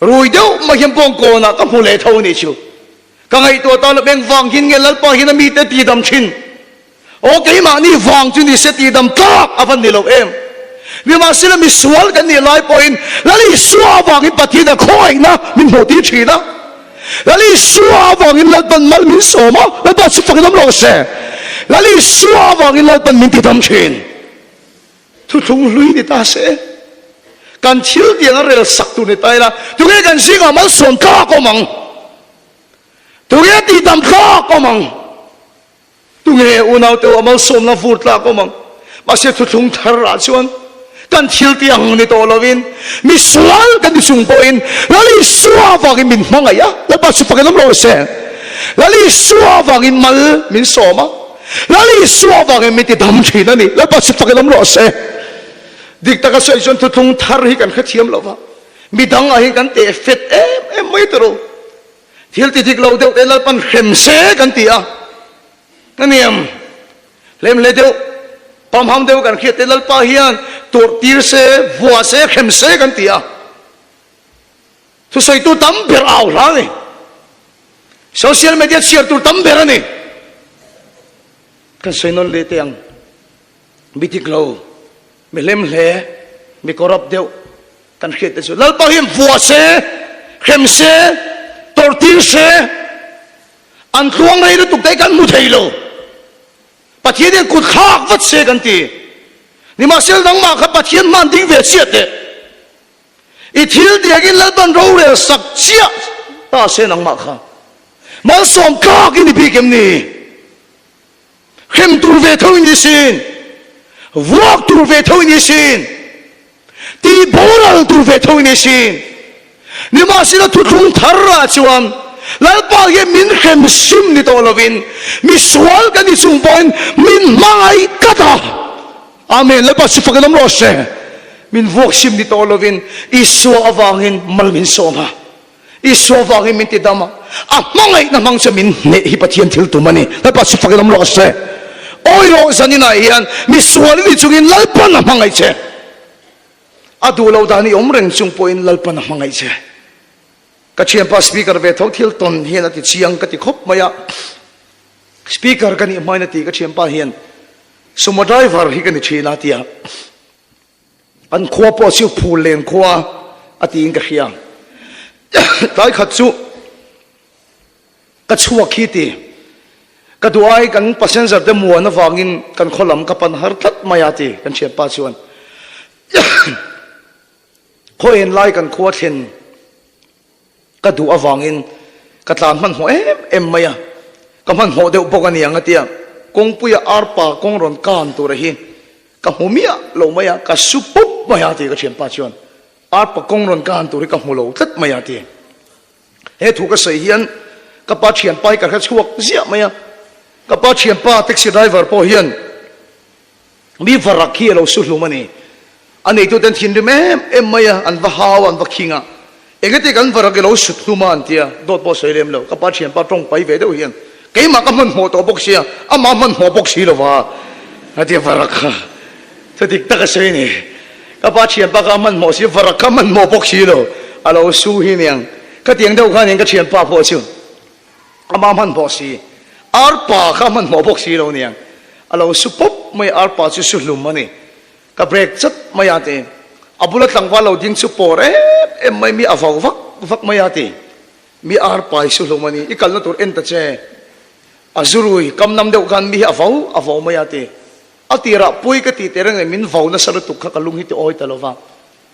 Rui deuh mai hian bawng kawnah ka hmu leh tho a nih chu. Ka ngaihtuah tan a beng vang hian nge Lalpa hian a mite tidam thin. Aw keimahni vang chu ni se tihdam tlak a van ni lo em? Nimahsela misual kan nih lai pawhin Lal Isua avangin Pathian a khawngaihna min hmuhtir thin a. Lal Isua avangin Lalpan mal min sawm a, Lalpa chu fakin awm rawh se. Lal Isua avangin Lalpan min tidam thin. Thuthlung hlui ni ta se, kan thil tiang a rel sak tur ni ta ila, tunge kan zingah malsawm tlak awm ang? Tunge tihdam tlak awm ang? Tunge unaute u a malsawmna vur tlak awm ang? Mahse thuthlung thar ah chuan kan thil ti ang ni tawh lovin misual kan ti chung pawhin Lal Isua avangin min hmangaih a, Lalpa chu fakin awm rawh se. Lal Isua avangin mal min sawm a, Lal Isua avangin min ti dam thin a ni, Lalpa chu fakin awm rawh se. Dik taka sawi chuan thuthlung thar hi kan hrethiam lo va, midang ah hian kan teh fet em em mai tawh. Thil ti dik lo deuh te Lalpan hrem se kan ti a, ka niam hlemhle deuh, pamham deuh kan hriat te Lalpa hian tawrh tir se, vuah se, hrem se kan ti a. Thusawitu tam ber au hla a ni. Social media chhiar tur tam ber a ni. Kan sawi nawn leh teh ang. Mi dik lo, mi hlemhle, mi corrupt deuh, Kan hriat te chu Lalpa hian vuah se, hrem se, tawrh tir se, an tluang rei lutuk te hi kan hmu thei lo. Pathian hian kut thlak vat se kan ti. Nimahsela nangmah kha Pathian hman ding ve chiah teh. I thil tiangin Lalpan rorel sak chiah ta se nangmah kha. Malsawm tlak i ni bik em ni? Hrem tur ve tho i ni sin, vuak tur ve tho i ni sin, ti boral tur ve tho i ni sin. Nimahsela thuthlung thar ah chuan Lalpa hian min hrem sim ni tawh lovin misual kan ni chung pawhin min hmangaih tlat a. Amen. Lalpa chu fakin awm rawh se. Min vuak sim ni tawh lovin Isua avangin mal min sawm a. Isua vangin min ti dam a, a hmangaihna hmang chu min hneh hi Pathian thil tum a ni. Lalpa chu fakin awm rawh se. Awi rawh zaninah hian misual i ni chungin Lalpan a hmangaih che. A duh loh dan i awm reng chung pawhin Lalpan a hmangaih che. Ka thianpa speaker ve tho thil tawn hian a ti chiang ka ti khawp mai a. Speaker ka nih hmain a ti ka thianpa hian Sumo driver hi ka ni thin a ti a. An khua pawh chu phul len khua a tiin ka hria. Tlai khat chu ka chhuak hi ti. Ka duh ai kan passenger te muan avangin kan khaw lam ka pan har tlat mai a ti kan thianpa chuan. Khaw en lai kan khua thlen ka duh avangin ka tlan hmanhmawh em em mai a, ka hmanhmawh deuh bawk a ni ang a tia kawngpuia arpa kawng rawn kan tura hi ka hmu miah lo mai a, ka su pup mai a ti ka thianpa chuan arpa kawng rawn kan tur hi ka hmu lo tlat mai a ti. He thu ka sawi hian ka pa thianpa hi ka hre chhuak ziah mai a, ka pa thianpa taxi driver pawh hian Mi varak hi a lo su hlum a ni. A neituten thinrim em em mai a, an va hau a, an va khing a. Engati kan varak i lo sut hlum a an ti a, dawt pawh sawi lem lo. Ka pa thianpa tawng pai ve deuh hian keimah ka hmanhmawh tawh bawk sia, amah hmanhmawh bawk si lo va a ti a, varak kha thu dik tak a sawi a ni. Ka pa thianpa kha a hmanhmawh si, varak kha hmanhmawh bawk si lo, a lo su hi aniang. Khatiang deuh khan in ka thianpa pawh chu. Amah hmanhmawh si, arpa kha hmanhmawh bawk si lo aniang. A lo su pawp mai a, arpa chu su hlum a ni. Ka break chat mai a ti. A bula tlangval lo ding chu pawr em em mai, mi a vau vak vak mai a ti. Mi arpa hi su hlum a ni, i kalna tur en ta che. A zurui kam nam deuh khan mi hi a vau a vau mai a ti. A tirah pui ka tih tehreng nen min vau nasa lutuk kha ka lung hi ti awi ta lo va.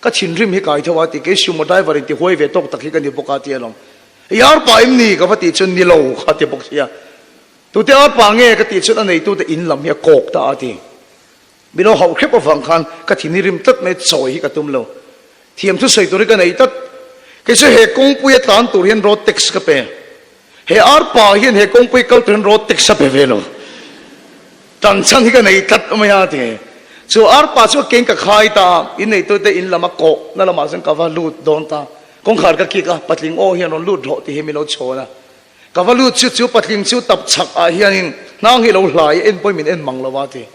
Ka thinrim hi kai tho a ti, kei sumo driver in ti huai ve tawk tak hi ka ni bawk a ti alawm. I arpa em ni? Ka va tih chuan ni lo kha ti bawk sia. Tute arpa nge ka tih chuan a neitute in lam hi a kawk ta a ti. Min lo hauh hrep avang khan ka thin hi rim tlat mai, chawi hi ka tum lo. Thiam thusawi tur hi ka nei tlat. Kei chu he kawngpui a tlan tur hian road tax ka pe. He arpa hian he kawngpui kal tur hian road tax a pe ve lo. Tan chhan hi ka nei tlat mai a ti. Chu arpa chu a keng ka khai ta a, in neitute in lam a kawh na lamah chuan ka va lut dawn ta. Kawngkhar ka kik a, patling aw hian rawn lut rawh tih hi min lo chhawn a. Ka va lut chu chu patling chu tap chhak ah hianin hnang hi lo hlai a en pawhin min en mang lo a ti.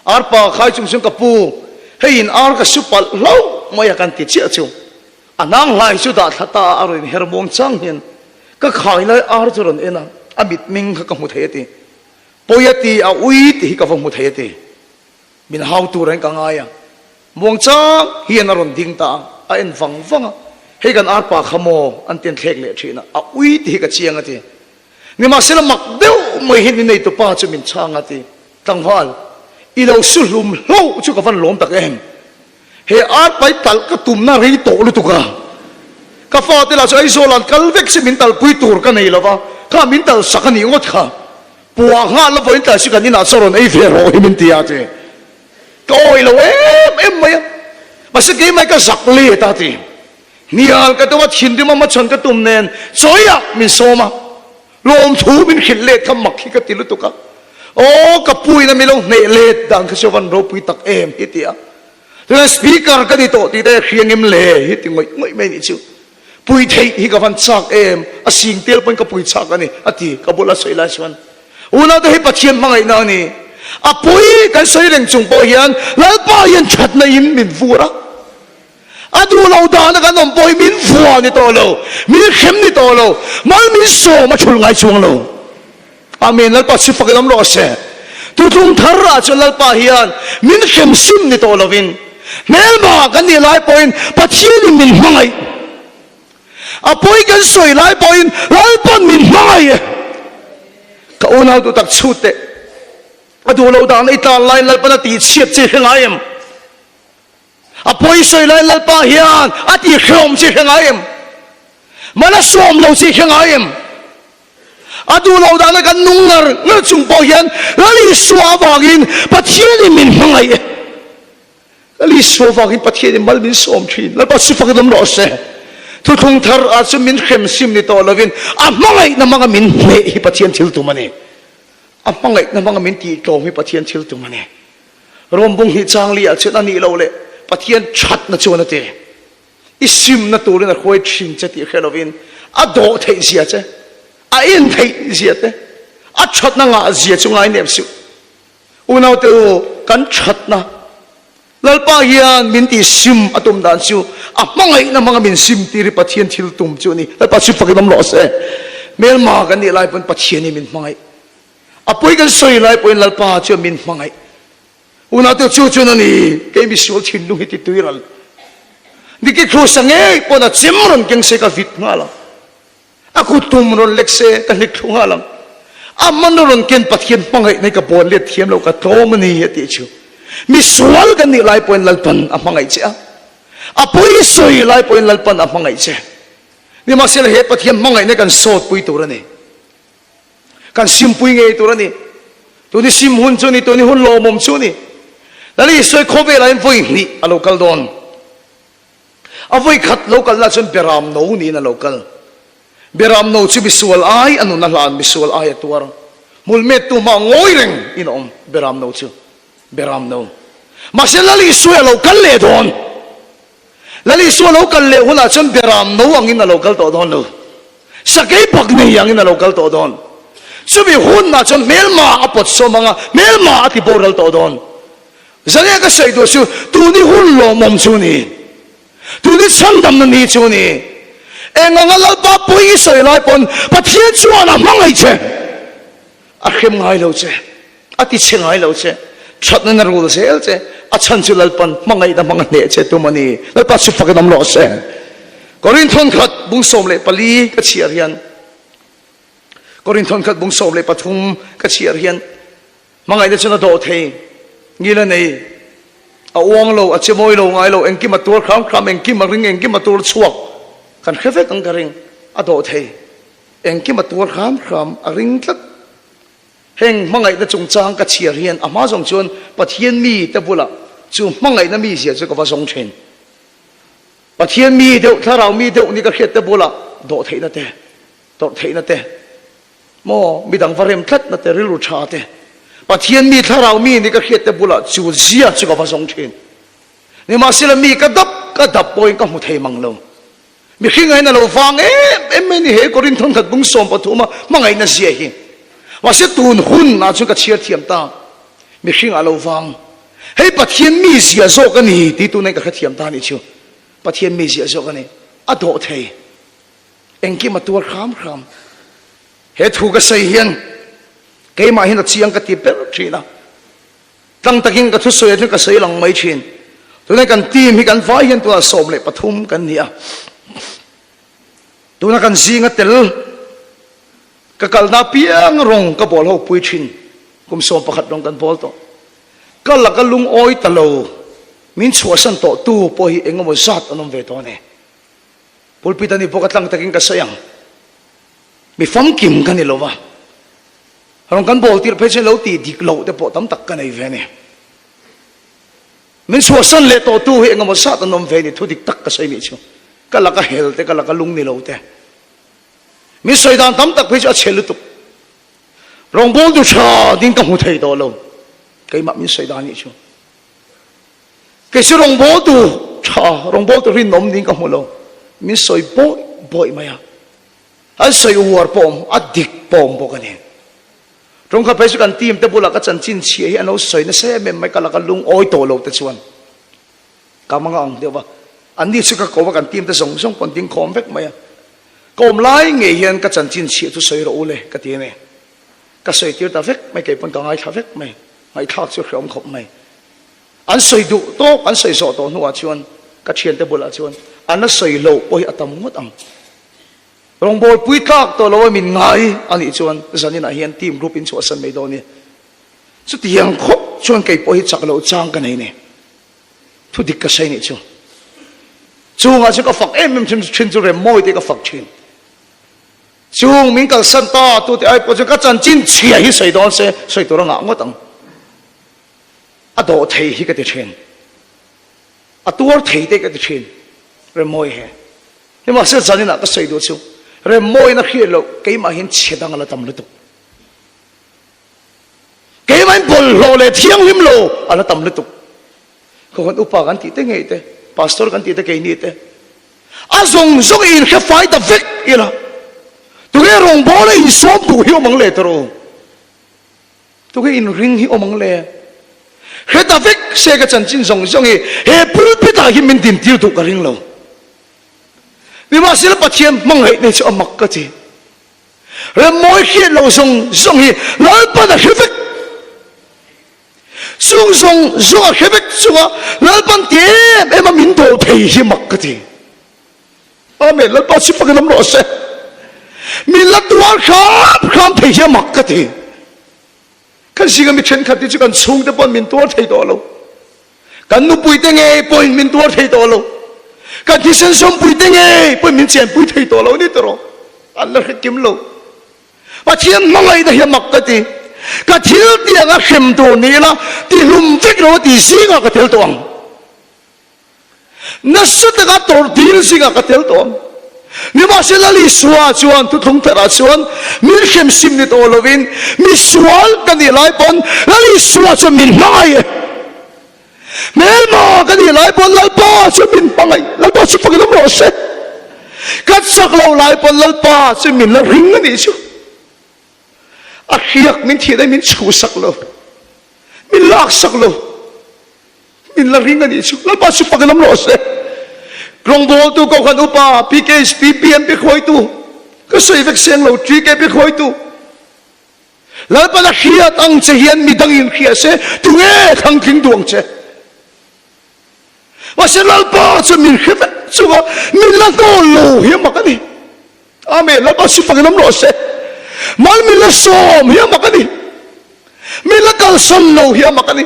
Arpa khai chung chuan ka pu, hei in ar ka su palh hlauh mai a kan ti chiah chu. A hnang hlai chu dah thla ta a, a rawn inher muang chang hian ka khai lai ar chu rawn en a, a mitming kha ka hmu thei a ti. Pawi a ti, a ui tih hi ka va hmu thei a ti. Min hau tur reng ka ngai a. Muang chang hian a rawn ding ta a, a en vang vang a, hei kan arpa kha maw an ti an thlek leh thin a, a ui tih hi ka chiang a ti. Nimahsela mak deuh mai hian min neitupa chu min chhang a ti, Tlangval, i lo su hlum hlauh chu ka van lawm tak em? He arpai talh ka tumna rei tawh lutuk a, ka fate lah chu Aizawl an kal vek se min talhpui tur ka nei lova, kha min talh sak a nih ngawt kha. Puah nghal la vawiin tlai chu kan inah chaw rawn ei ve rawh hi min ti a ti. Ka awih lo em em mai a, mahse keimah ka zak let a ti. Hnial ka tum a, thinrim a hmachhawn ka tum nen chawiah min sawm a, lawmthu min hrilh let kha mak hi ka ti lutuk a. Aw ka puina min lo hneh let dan kha chu van ropui tak em hi ti a. Tunah speaker ka ni tawh tih te hriang em le hi ti ngawih ngawih mai nih chu. Pui theih hi ka van chak em, a sing tel pawhin ka pui chak a ni, a ti. Ka bula sawi lai chuan, Unaute hei Pathian hmangaihna a ni. A pui kan sawi reng chung pawh hian Lalpa hian thatna in min vur a. A duh lo dana kan awm pawh hi min vua ni tawh lo, min hrem ni tawh lo, mal min sawm a thul ngai chuang lo. Amen Lalpa si fak in awm rawh se. Tutlung thar ah chuan Lalpa hian min hrem sim ni tawh lovin hmelma kan nih lai pawhin Pathian in min hmangaih. A pawi kan sawi lai pawhin Lalpan min hmangaih. Ka unau duh tak chhut teh. A duh lo dan i tlan laiin Lalpan a tih chhiat che hre ngai em? A pawi sawi lai Lalpa hian a tih hrehawm chi hre ngai em? Mal a sawm lo chi hre ngai em? A duh lo dana kan nung ngar ngar chung pawh hian Lal Isua avangin Pathianin min hmangaih e. Lal Isua avangin Pathianin mal min sawm thin. Lalpa chu fakin awm rawh se. Thuthlung thar ah chu min hrem sim ni tawh lovin a hmangaihna hmanga min hneh hi Pathian thil tum a ni. A hmangaihna hmanga min tihtlawm hi Pathian thil tum a ni. Rawmbung hi changli ah chuan a nih loh leh Pathian thatna chuan a ti. I simna turin a hruai thin che tih hre lovin a dawh theih zia che, a en theih zia te, a thatna ngah zia chu ngai nep suh. Unaute u, kan thatna. Lalpa hian min tih sim a tum dan chu a hmangaihna hmanga min sim tir hi Pathian thil tum chu a ni. Lalpa chu fakin awm rawh se. Hmelma kan nih lai pawn Pathian hi min hmangaih. A pawi kan sawi lai pawhin Lalpa chuan min hmangaih. Unaute chu chuan a ni, kei misual thinlung hi ti tui ral. Diki Krusa ngei pawn a chem rawn keng se ka vit nghal ang. A kut tum rawn lek se ka hlik thlu nghal ang. A hman rawn ken Pathian hmangaih nei ka bawn let thiam lo ka tlawm a ni a tih chu. Misual kan nih lai pawhin Lalpan a hmangaih che a. A pawi sawi lai pawhin Lalpan a hmangaih che. Nimahsela he Pathian hmangaihna kan sawtpui tur a ni. Kan simpui ngei tur a ni. Tuni sim hun chu ni, tuni hun lawmawm chu ni. Lal Isua khawvelah hian vawi hnih a lo kal dawn. A vawi khat lo kalna chuan Beram no niin a lo kal. Beram no chu misual ai a nun a hlan, misual ai a tuar. Hmul mettu hma ngawi reng in a awm Beram no chu. Beram no. Mahse Lal Isua a lo kal leh dawn. Lal Isua lo kal leh hunah chuan Beram no angin a lo kal tawh dawn lo. Sakei bak nei angin a lo kal tawh dawn. Chumi hunah chuan hmelma a pawt sawm ang a, hmelma a ti boral tawh dawn. Zane ka sawi duh chu tuni hun lawmawm chu ni. Tuni chhandamna ni chu ni. Eng anga Lalpa pui i sawi lai pawn Pathian chuan a hmangaih che. A hrem ngai lo che. A ti chhe ngai lo che. Thatna na rul zel che. A chhan chu Lalpan hmangaihna hmang a hneh che tum a ni. Lalpa chu fakin awm rawh se. Korinthon khat bung 14 ka chhiar hian Korinthon khat bung 13 ka chhiar hian hmangaihna chuan a dawh thei ngil a nei a uang lo a che mawi lo ngai lo engkim a tuar khram khram engkim a ring engkim a tur chhuak kan hre vek ang ka ring a dawh thei engkim a tuar khram khram a ring tlat Heng hmangaihna chungchang ka chhiar hian a hma zawng chuan Pathian mi te bulah chu hmangaihna mi zia chu ka va zawng thin. Pathian mi deuh, thlarau mi deuh ni ka hriat te bulah dawh theihna te, tawrh theihna te, maw midang va rem tlatna te, rilru tha te, Pathian mi, thlarau mi ni ka hriat te bulah chu zia chu ka va zawng thin. Nimahsela mi ka dap ka dap pawhin ka hmu thei mang lo. Mihring ain a lo vang em em mai ni he Korinth thawnkhat bung 13 a hmangaihna zia hi. Mahse tun hun ah chuan ka chhiar thiam ta. Mihring ah lo vang. Hei Pathian mi zia zawk a ni ti tun ain ka hrethiam ta nih chu. Pathian mi zia zawk a ni. A dawh thei. Engkim a tuar hram hram. He thu ka sawi hian keimah hian a chiang ka ti ber thin a. Tlang takin ka thusawi ah chuan ka sawi lang mai thin. Tunah kan team hi kan vai hian tunah 13 kan ni a. Tuna kan zinga tel ka kalna piang rawng ka bawl ho pui thin. Kum 11 rawng kan bawl tawh. Ka laka lungawi ta lo min chhuahsan tawh tu pawh hi engemaw zat an awm ve tawh a ni. Pulpit a ni bawk a tlang takin ka sawi ang. Mi famkim ka ni lo va. Rawn kan bawl tirh phei chuan lo tih dik loh te pawh tam tak ka nei ve a ni. Min chhuahsan leh tawh tu hi engemaw zat an awm ve a ni, thu dik tak ka sawi nih chu. Ka laka hel te, ka laka lung ni lo te. Min sawi dan tam tak phei chu a chhe lutuk. Rawngbâwl du tha ding ka hmu thei tawh lo. Keimah min sawi dan nih chu. Kei chu rawngbâwl tu tha, rawngbâwl tu rinawm ding ka hmu lo. Min sawi bawih bawih mai a. An sawi uar pawh awm, a dik pawh awm bawk a ni. Tawngkhat phei chu kan team te bulah ka chanchin chhia hi an lo sawi nasa em em mai, ka laka lungawi tawh lo te chuan ka hmang ang deuh va. Anni chu ka ko va, kan team te zawng zawng pawh an ding khawm vek mai a. Ka awm lai ngei hian ka chanchin chhia chu sawi rawh u le ka ti a ni. Ka sawi tir ta vek mai, kei pawn ka ngaithla vek mai, ngaihthlak chu hreawm khawp mai. An sawi duh tawk, an sawi zawh tawh hnuah chuan ka thiante bulah chuan an la sawi loh pawh hi a tam ngawt ang. Rawngbâwl pui tlâk tawh lo a min ngai a nih chuan zaninah hian team group in chhuahsan mai dawn i. Chutiang khawp chuan kei pawh hi chak loh chang ka nei ni. Thu dik ka sawi nih chu. Chungah chuan ka fak em em thin thin chu Remmawi te ka fak thin. Chung min kalsan ta tute ai pawh chuan ka chanchin chhia hi sawi dawn se sawi tur a ngah ngawt ang. A dawh thei hi ka ti thin. A tuar thei te ka ti thin. Remmawi he. Nimahsela zaninah ka sawi duh chu Remmawina hriat loh keimah hian chhe dang a la tam lutuk. Keimahin bawlhhlawh leh thianghlim lo a la tam lutuk. Khaw kan upa kan tih te ngei te, pastor kan tih te keini te, a zawng zawng i inhre fai ta vek ila tunge rawngbawla insawm duh hi awm ang le tawh rawh u. Tunge inring hi awm ang le? Hre ta vek se ka chanchin zawng zawng hi he pulpit ah hian min din tir duh ka ring lo. Nimahsela Pathian hmangaih nei chu a mak ka ti. Remmawi hriat loh zawng zawng hi Lalpan a hre vek. Chung zawng zawng a hre vek chunga Lalpan ti em em a min dawl thei hi mak ka ti. Amen. Lalpa chu fakin awm rawh se. Min la tuar hram hram thei hi a mak ka ti. Kan zinga mi thenkhat te chu kan chhungte pawn min tuar thei tawh lo. Kan nupui te ngei pawhin min tuar thei tawh lo. Kan thisen sawmpui te ngei pawhin min chenpui thei tawh lo ni tawh. An la hre kim lo. Pathian hmangaihna hi a mak ka ti. Ka thil tiang a hrem tur ni ila tihlum vek lo a ti zingah ka tel tawh ang. Nasa taka tawrh dil zingah ka tel tawh ang. Nimahsela Isua chuan thuthlung tharah chuan min hrem sim ni tawh lovin misual ka nih lai pawn Lal Isua chuan min hmangaih e. Hmelma ka nih lai pawn Lalpa chuan min hmangaih. Lalpa chu fakin awm rawh se. Ka chak loh lai pawn Lalpa chuan min la ring a nih chu. A hriak min thih daih min chhuhsak lo. Min laksak lo. Min la ring a nih chu. Lalpa chu fakin awm rawh se. Rawngbawltu Kohhran Upa PKHP PMP hruaitu ka sawi vek seng lo TKP hruaitu Lalpa la hriat ang che hian midangin hria se tunge thlang tling duh ang che. Mahse Lalpa chu min hre vek chunga min la hnawl lo hi a mak a ni. Amen. Lalpa chu fakin awm rawh se. Mal min la sawm hi a mak a ni. Min la kalsan lo hi a mak a ni.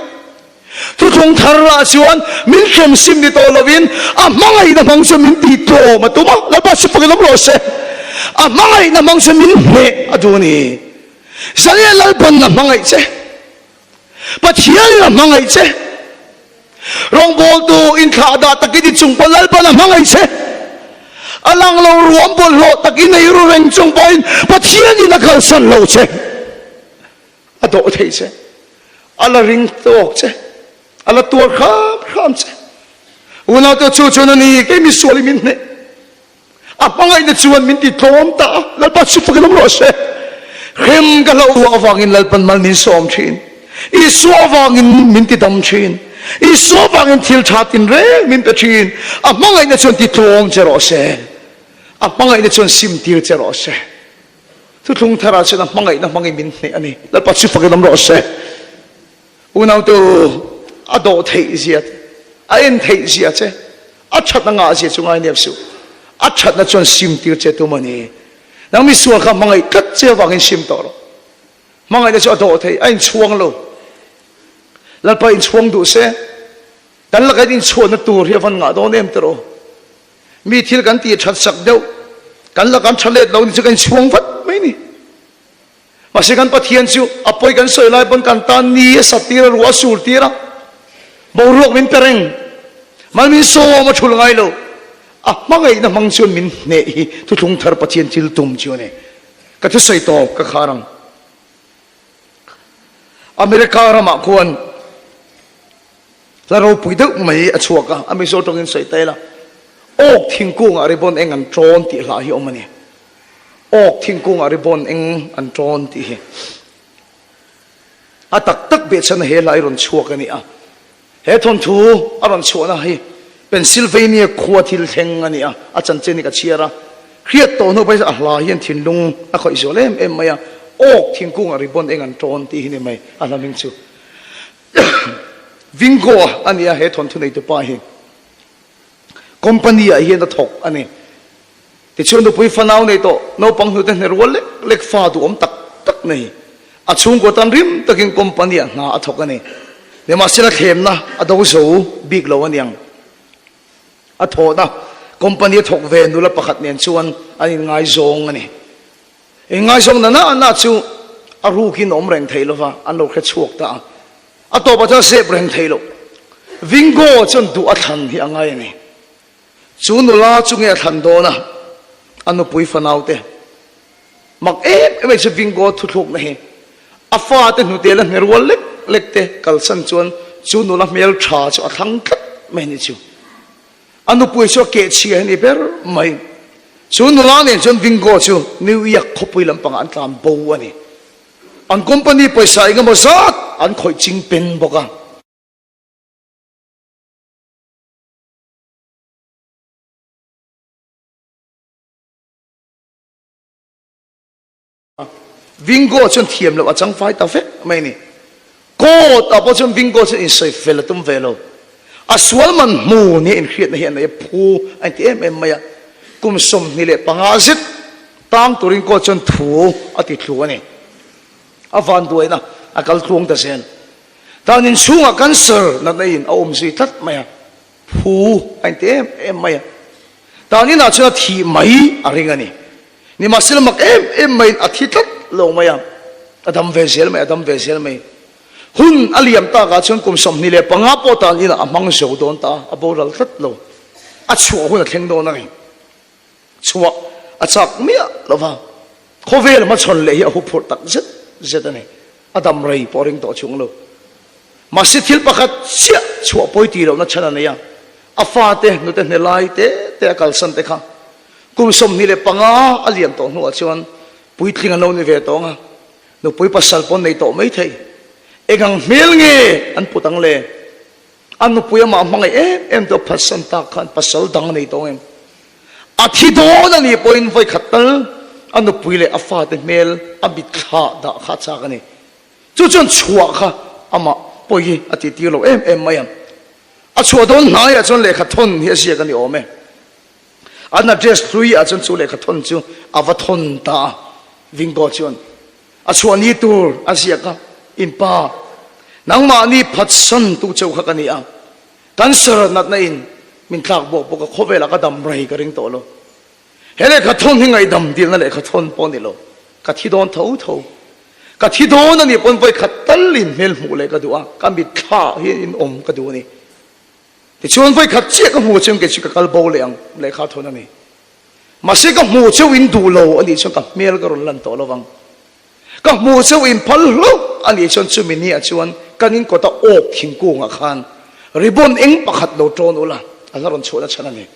Thuthlung thar ah chuan min hrem sim ni tawh lovin a hmangaihna hmang chu min tih tlawm a tum a. Lalpa chu fakin awm rawh se. A hmangaihna hmang chu min hneh a duh a ni. Zania Lalpan a hmangaih che. Pathianin a hmangaih che. Rawngbawltu inthlahdah takin i chung pawh Lalpan a hmangaih che. A lang lo ruam bawlhhlawh tak i nei ru reng chung pawhin Pathianin a kalsan lo che. A dawh thei che. A la ring tawk che. A la tuar hram hram che. Unaute chu chuan a ni, kei misual i min hneh. A hmangaihna chuan min ti tlawm ta a, Lalpa chu fakin awm rawh se. Hrem ka hlauh avangin Lalpan mal min sawm thin. Isua avangin min ti dam thin. Isua avangin thil tha tinreng min pe thin. A hmangaihna chuan ti tlawm che rawh se. A hmangaihna chuan sim tir che rawh se. Thuthlung tharah chuan a hmangaihna hmangin min hneh a ni. Lalpa chu fakin awm rawh se. Unautu, a dawh theih zia te, a en theih zia che, a thatna ngah zia chu ngai nep suh. A thatna chuan sim tir che tum a ni. Nang misual kha hmangaih tlat che avangin sim tawh rawh. Hmangaihna chu a dawh thei, a inchhuang lo. Lalpa inchhuang duh se, kan laka in inchhuahna tur hi a van ngah dawn em tiraw? Mi thil kan tih that sak deuh, kan laka an tha let lo ni chu kan inchhuang vat mai ni. Mahse kan Pathian chu a pawi kan sawi lai pawn kan tan ni a sat tir a, ruah a sur tir a, boruak min pe reng. Mal min sawm a thul ngai lo. A hmangaihna hmang chuan min hneh hi thuthlung thar Pathian thil tum chu a ni. Ka thusawi tawp ka khar ang. America ramah khuan hla ropui deuh mai a chhuak a, a Mizo tawngin sawi ta ila, Awk thingkungah ribbon eng an tawn tih hla hi awm a ni. Awk thingkungah ribbon eng an tawn tih hi a tak tak behchhana he hla hi rawn chhuak a ni a. He thawnthu a rawn chhuahna hi Pennsylvania khua thil thleng a ni a, a chanchin hi ka chhiar a. Hriat tawh hnu pawhin a hla hian thinlung a khawih zual em em mai a, Awk thingkungah ribbon eng an tawn tih hi ni mai a hla hming chu. Vingo a ni a he thawnthu neitupa hi. Company ah hian a thawk a ni. Tichuan nupui fanau nei tawh naupang hnute hne rual lek lek fa duhawm tak tak nei. A chhungkaw tan rim takin company ah hna a thawk a ni. Nimahsela thlemna a do zo bik lo a niang. A thawhna company a thawk ve nula pakhat nen chuan an inngaizawng a ni. Inngaizawng na na na chu a rukin a awm reng thei lova an lo hre chhuak ta a. A tawpah chuan zep reng thei lo. Vingo chuan duh a thlan hi a ngai a ni. Chu nula chu nge a thlan dawn a, a nupui fanaute. Mak em em ai chu Vingo thuthlukna hi. A fate hnute la hne rual lek lek te kalsan chuan chu nula hmel tha chu a thlang tlat mai a ni chu. A nupui chu a kehchhia hi a ni ber mai. Chu nula nen chuan Vingo chu New York khawpui lampangah an tlan bo a ni. An company pawisa engemaw zat an khawih ching pen bawk a. Vingo chuan thiam loh a chang fai ta vek mai a ni. Court ah pawh chuan Vingo chuan insawi fel a tum ve lo. A sual man hmu nia inhriatna hi a nei a, phu a inti em em mai a. Kum 25 zet tang turin court chuan thu a ti thlu a ni. A vanduaina a kal tluang ta zel. Tan inchhungah cancer natna in a awm zui tlat mai a, phu a inti em em mai a. Tan inah chuan a thih mai a ring a ni. Nimahsela mak em em maiin a thi tlat lo mai a, a dam ve zel mai, a dam ve zel mai. Hun a liam takah chuan kum 25 pawh tan inah a hmang zo dawn ta a, a boral tlat lo. A chhuah hun a thleng dawn a ni. Chhuah a chak miah lo va, khawvel hmachhawn leh hi a huphurh tak zet zet a ni. A dam rei pawh a ring tawh chung lo. Mahse thil pakhat chiah chhuah pawi tih lohna chhan a nei a, a fate nute hne lai te te a kalsan te kha kum 25 a liam tawh hnuah chuan puitling an lo ni ve tawng a, nupui pasal pawh an nei tawh mai thei. Eng ang hmel nge an put ang le? A nupui amah hmangaih em em te phatsan tak khan pasal dang a nei tawng em? A thi dawn a nih pawhin vawikhat tal a nupui leh a fate hmel a mitthla dah kha a chak a ni. Chu chuan chhuah kha amah pawi hi a tihtir lo em em mai ang. A chhuah dawn hnaiah chuan lehkha thawn hi a ziak a ni awm e. An address hlui ah chuan chu lehkha thawn chu a va thawn ta a, Vingo chuan a chhuah ni tur a ziak a, In pa, nangmahni phatsan tu cheu kha ka ni a, cancer natna in min tlak bawk bawk a, khawvelah ka dam rei ka ring tawh lo. He lehkha thawn hi ngaihdam dilna lehkha thawn pawh a ni lo, ka thi dawn tho tho. Ka thi dawn a nih pawn vawikhat tal in hmel hmuh leh ka duh a, ka mitthla hian in awm ka duh a ni. Tichuan vawikhat chiah ka hmuh chuan kei chu ka kal bo leh ang lehkha thawn a ni. Mahse ka hmuh cheu in duh lo a nih chuan ka hmel ka rawn lan tawh lo vang. Ka hmuh cheu in phal hlauh a nih chuan chumi ni ah chuan kan in kawta awk thingkungah khan ribbon eng pakhat lo tawn ula a la rawn chhuahna chhan a ni.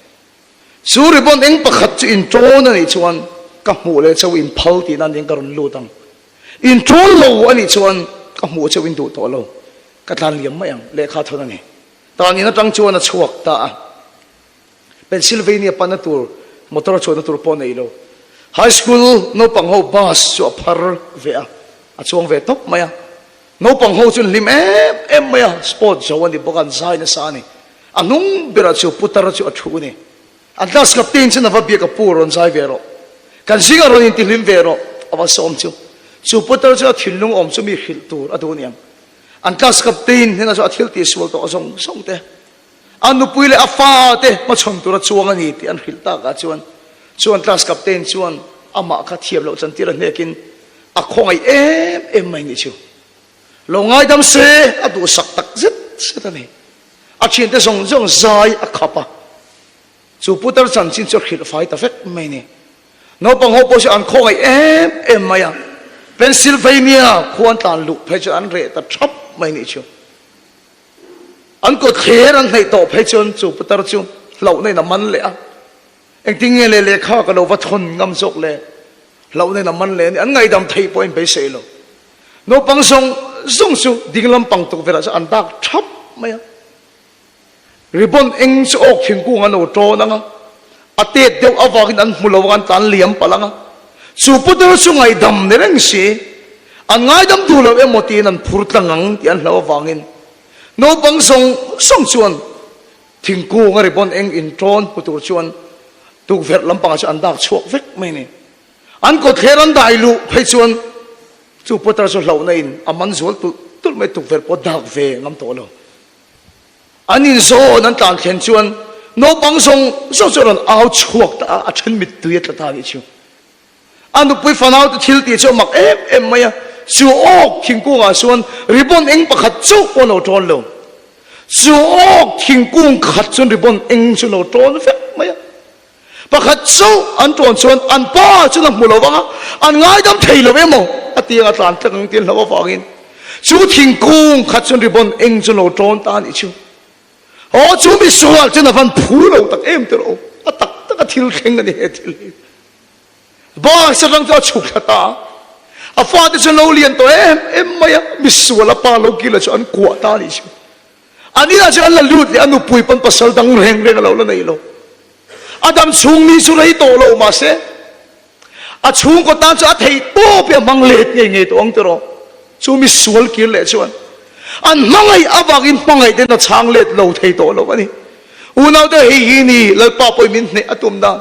Chu ribbon eng pakhat chu in tawn a nih chuan ka hmuh leh cheu in phal tihna nen ka rawn lut ang. In tawn lo a nih chuan ka hmuh cheu in duh tawh lo. Ka tlan liam mai ang lehkha thawn a ni. Tan in atang chuan a chhuak ta a. Pennsylvania panna tur motor a chuanna tur pawh nei lo. High school naupang ho bus chu a phar ve a, a chuang ve tawp mai a. Naupang ho chu an hlim em em mai a, sport zo a ni bawk a, an zai nasa a ni. A hnung berah chu putar chu a thu a ni. An class captain chuan a va biak a, Pu rawn zai ve rawh. Kan zingah rawn intihlim ve rawh, a va sawm chu. Chu putar chu a thinlung awm chu mi hrilh tur a duh a niang. An class captain hnenah chuan a thil tihsual tawh zawng zawng te, a nupui leh a fa te hmachhawn tura chuang a ni tih an hrilh takah chuan chu an class captain chuan amah kha thiam loh chantir a hnekin a khawngaih em em mai nih chu. Lo ngaidam se a duhsak tak zet zet a ni. A thiante zawng zawng zai a khap a, chu putar chanchin chu a hrilh fai ta vek mai a ni. Naupang ho pawh chu an khawngaih em em mai a, Pennsylvania khua an tlan luh phei chuan an reh ta thap mai nih chu. An kawt thler an hnaih tawh phei chuan chu putar chu hlauhna in a man leh a, engtin nge le lehkha ka lo va thawn ngam zawk le, hlauhna in a man leh a ni, an ngaihdam theih pawh in beisei lo. Naupang zawng zawng chu ding lampang tukverh ah chuan an dak thap mai a. Ribbon eng chu awk thingkung an lo tawn ang a, a tet deuh avangin an hmu lo ang, an tlan liam palh ang a. Chu putar chu ngaihdam ni reng si, an ngaidam duh lo emaw tiin an phur tlang ang tih an hlauh avangin naupang zawng zawng chuan thingkung a ribbon eng intawn hmu tur chuan tukverh lampangah chuan an dak chhuak vek mai a ni. An kawtthler an dai luh phei chuan chu putar chu hlauhna in a man zual tulh tulh mai, tukverh pawh dak ve ngam tawh lo. An inzawn an tlan thlen chuan naupang zawng zawng chu a rawn au chhuak ta a, a then mittui a tla ta a nih chu. A nupui fanaute thil tih chu a mak em em mai a, chu awk thingkungah chuan ribbon eng pakhat chauh pawh a lo tawn lo. Chu awk thingkung khat chuan ribbon eng chu a lo tawn vek mai a. Pakhat chauh an tawn chuan an pa chuan a hmu lo vang a, an ngaidam thei lo emaw a ti ang a tlan tlak ang tih an hlauh avangin chu thingkung khat chuan ribbon eng chu lo tawn ta a nih chu. Aw chu misual chuan a van phu lo tak em tiraw aw, a tak tak a thil thleng a ni he thil hi. Bus atang chu a chhuk thla ta a, a fate chuan lo lian tawh em em mai a, misual a pa lo kila chu an kuah ta a nih chu. An inah chuan an la lut leh a nupui pawn pasal dang reng reng a lo la nei lo. A dam chhung ni chu rei tawh lo mahse. A chhungkaw tan chu a theih tawp hi a hmang let ngei ngei tawh ang tiraw? Chu mi sual kir leh chuan an hmangaih avangin hmangaih ten a chhang let lo thei tawh lo a ni. Unaute hei hi ni Lalpa pawhin min hneh a tum dan.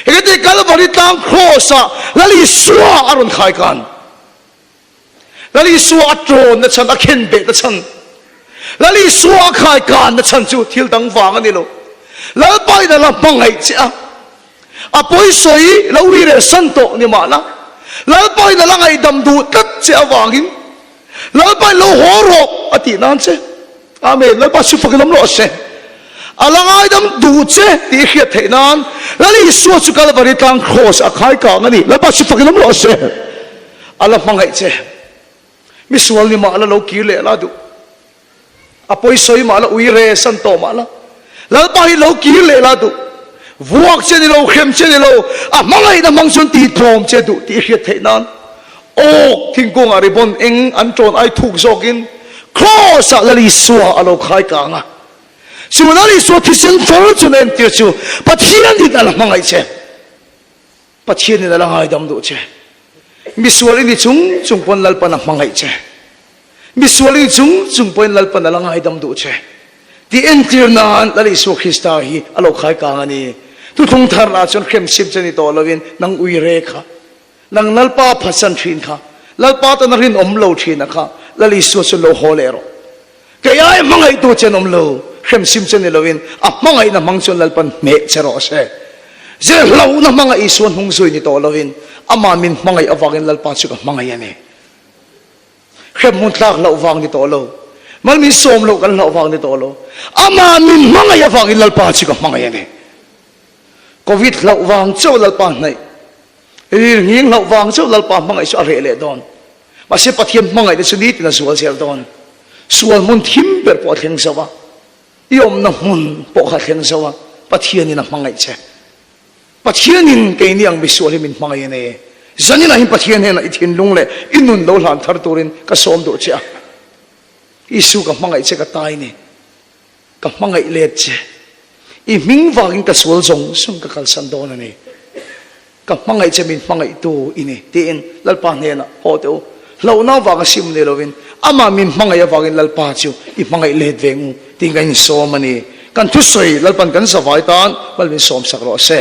Hengete Kalvari tlang Kraws ah Lal Isua a rawn khai kan. Lal Isua a tawn na chhan, a khen beh na chhan, Lal Isua a khai kan na chhan chu thil dang vang a ni lo. Lalpa in a la hmangaih che a, a pawisawi lo ri reh san tawh ni mahna Lalpa in a la ngaihdam duh tlat che avangin Lalpa in lo haw rawh a tih nan che. Amen. Lalpa chu fakin awm rawh se. A la ngaidam duh che tih i hriat theih nan Lal Isua chu Kalvari tlang kraws a khai kang a ni. Lalpa chu fakin awm rawh se. A la hmangaih che. Mi sual ni mah la lo kir leh la duh. A pawi sawi mah la ui re san tawh mah la. Lalpa hi lo kir leh la duh. Vuak che ni lo, hrem che ni lo, a hmangaihna hmang chuan tih tlawm che duh tih i hriat theih nan awk thingkungah ribbon eng an ṭawn ai thuk zawkin Kraws ah Lal Isua a lo khai kang a. Chu Lal Isua thisen far chu na entir chu Pathianin a la hmangaih che. Pathianin a la ngaidam duh che. Misual i ni chung chung pawn Lalpan a hmangaih che. Misual i ni chung chung pawhin Lalpan a la ngaidam duh che. Tih entir nan Lal Isua Krista hi a lo khai kang a ni. Thuthlung thar ah chuan hremsim che ni tawh loin nang ui re kha, nang Lalpa phatsan thin kha, Lalpa tana rinawm lo thin a kha Lal Isua chu lo haw leh rawh. Kei ai hmangaihtu che an awm lo, hremsim che ni loin a hmangaihna hmang chuan Lalpan hmeh che rawh se. Zir hlauhna hmanga Isua hnung zui ni tawh loin amah min hmangaih avangin Lalpa chu ka hmangaih a ni. Hrem hmun tlak hlauh vang ni tawh lo, mal min sawm loh kan hlauh vang ni tawh lo, amah min hmangaih avangin Lalpa chu ka hmangaih a ni. Covid hlauh vang chauh Lalpa hnaih, rirnghing hlauh vang chauh Lalpa hmangaih chu a reh leh dawn. Mahse Pathian hmangaihna chu nitin a zual zel dawn. Sual hmun thim ber pawh a thleng zo a, i awmna hmun pawh kha a thleng zo a, Pathianin a hmangaih che. Pathianin keini ang misual hi min hmangaih a ni. Zaninah hian Pathian hnenah i thinlung leh i nun lo hlan thar turin ka sawm duh che a. Isu ka hmangaih che ka tai ni. Ka hmangaih let che. I hming vangin ka sual zawng zawng ka kalsan dawn a ni. Ka hmangaih che min hmangaihtu i ni tiin Lalpa hnenah haw teh u. Hlauhna avanga sim ni lovin amah min hmangaih avangin Lalpa chu i hmangaih let ve ngu tiin kan insawm a ni. Kan thusawi Lalpan kan zavai tan mal min sawmsak rawh se.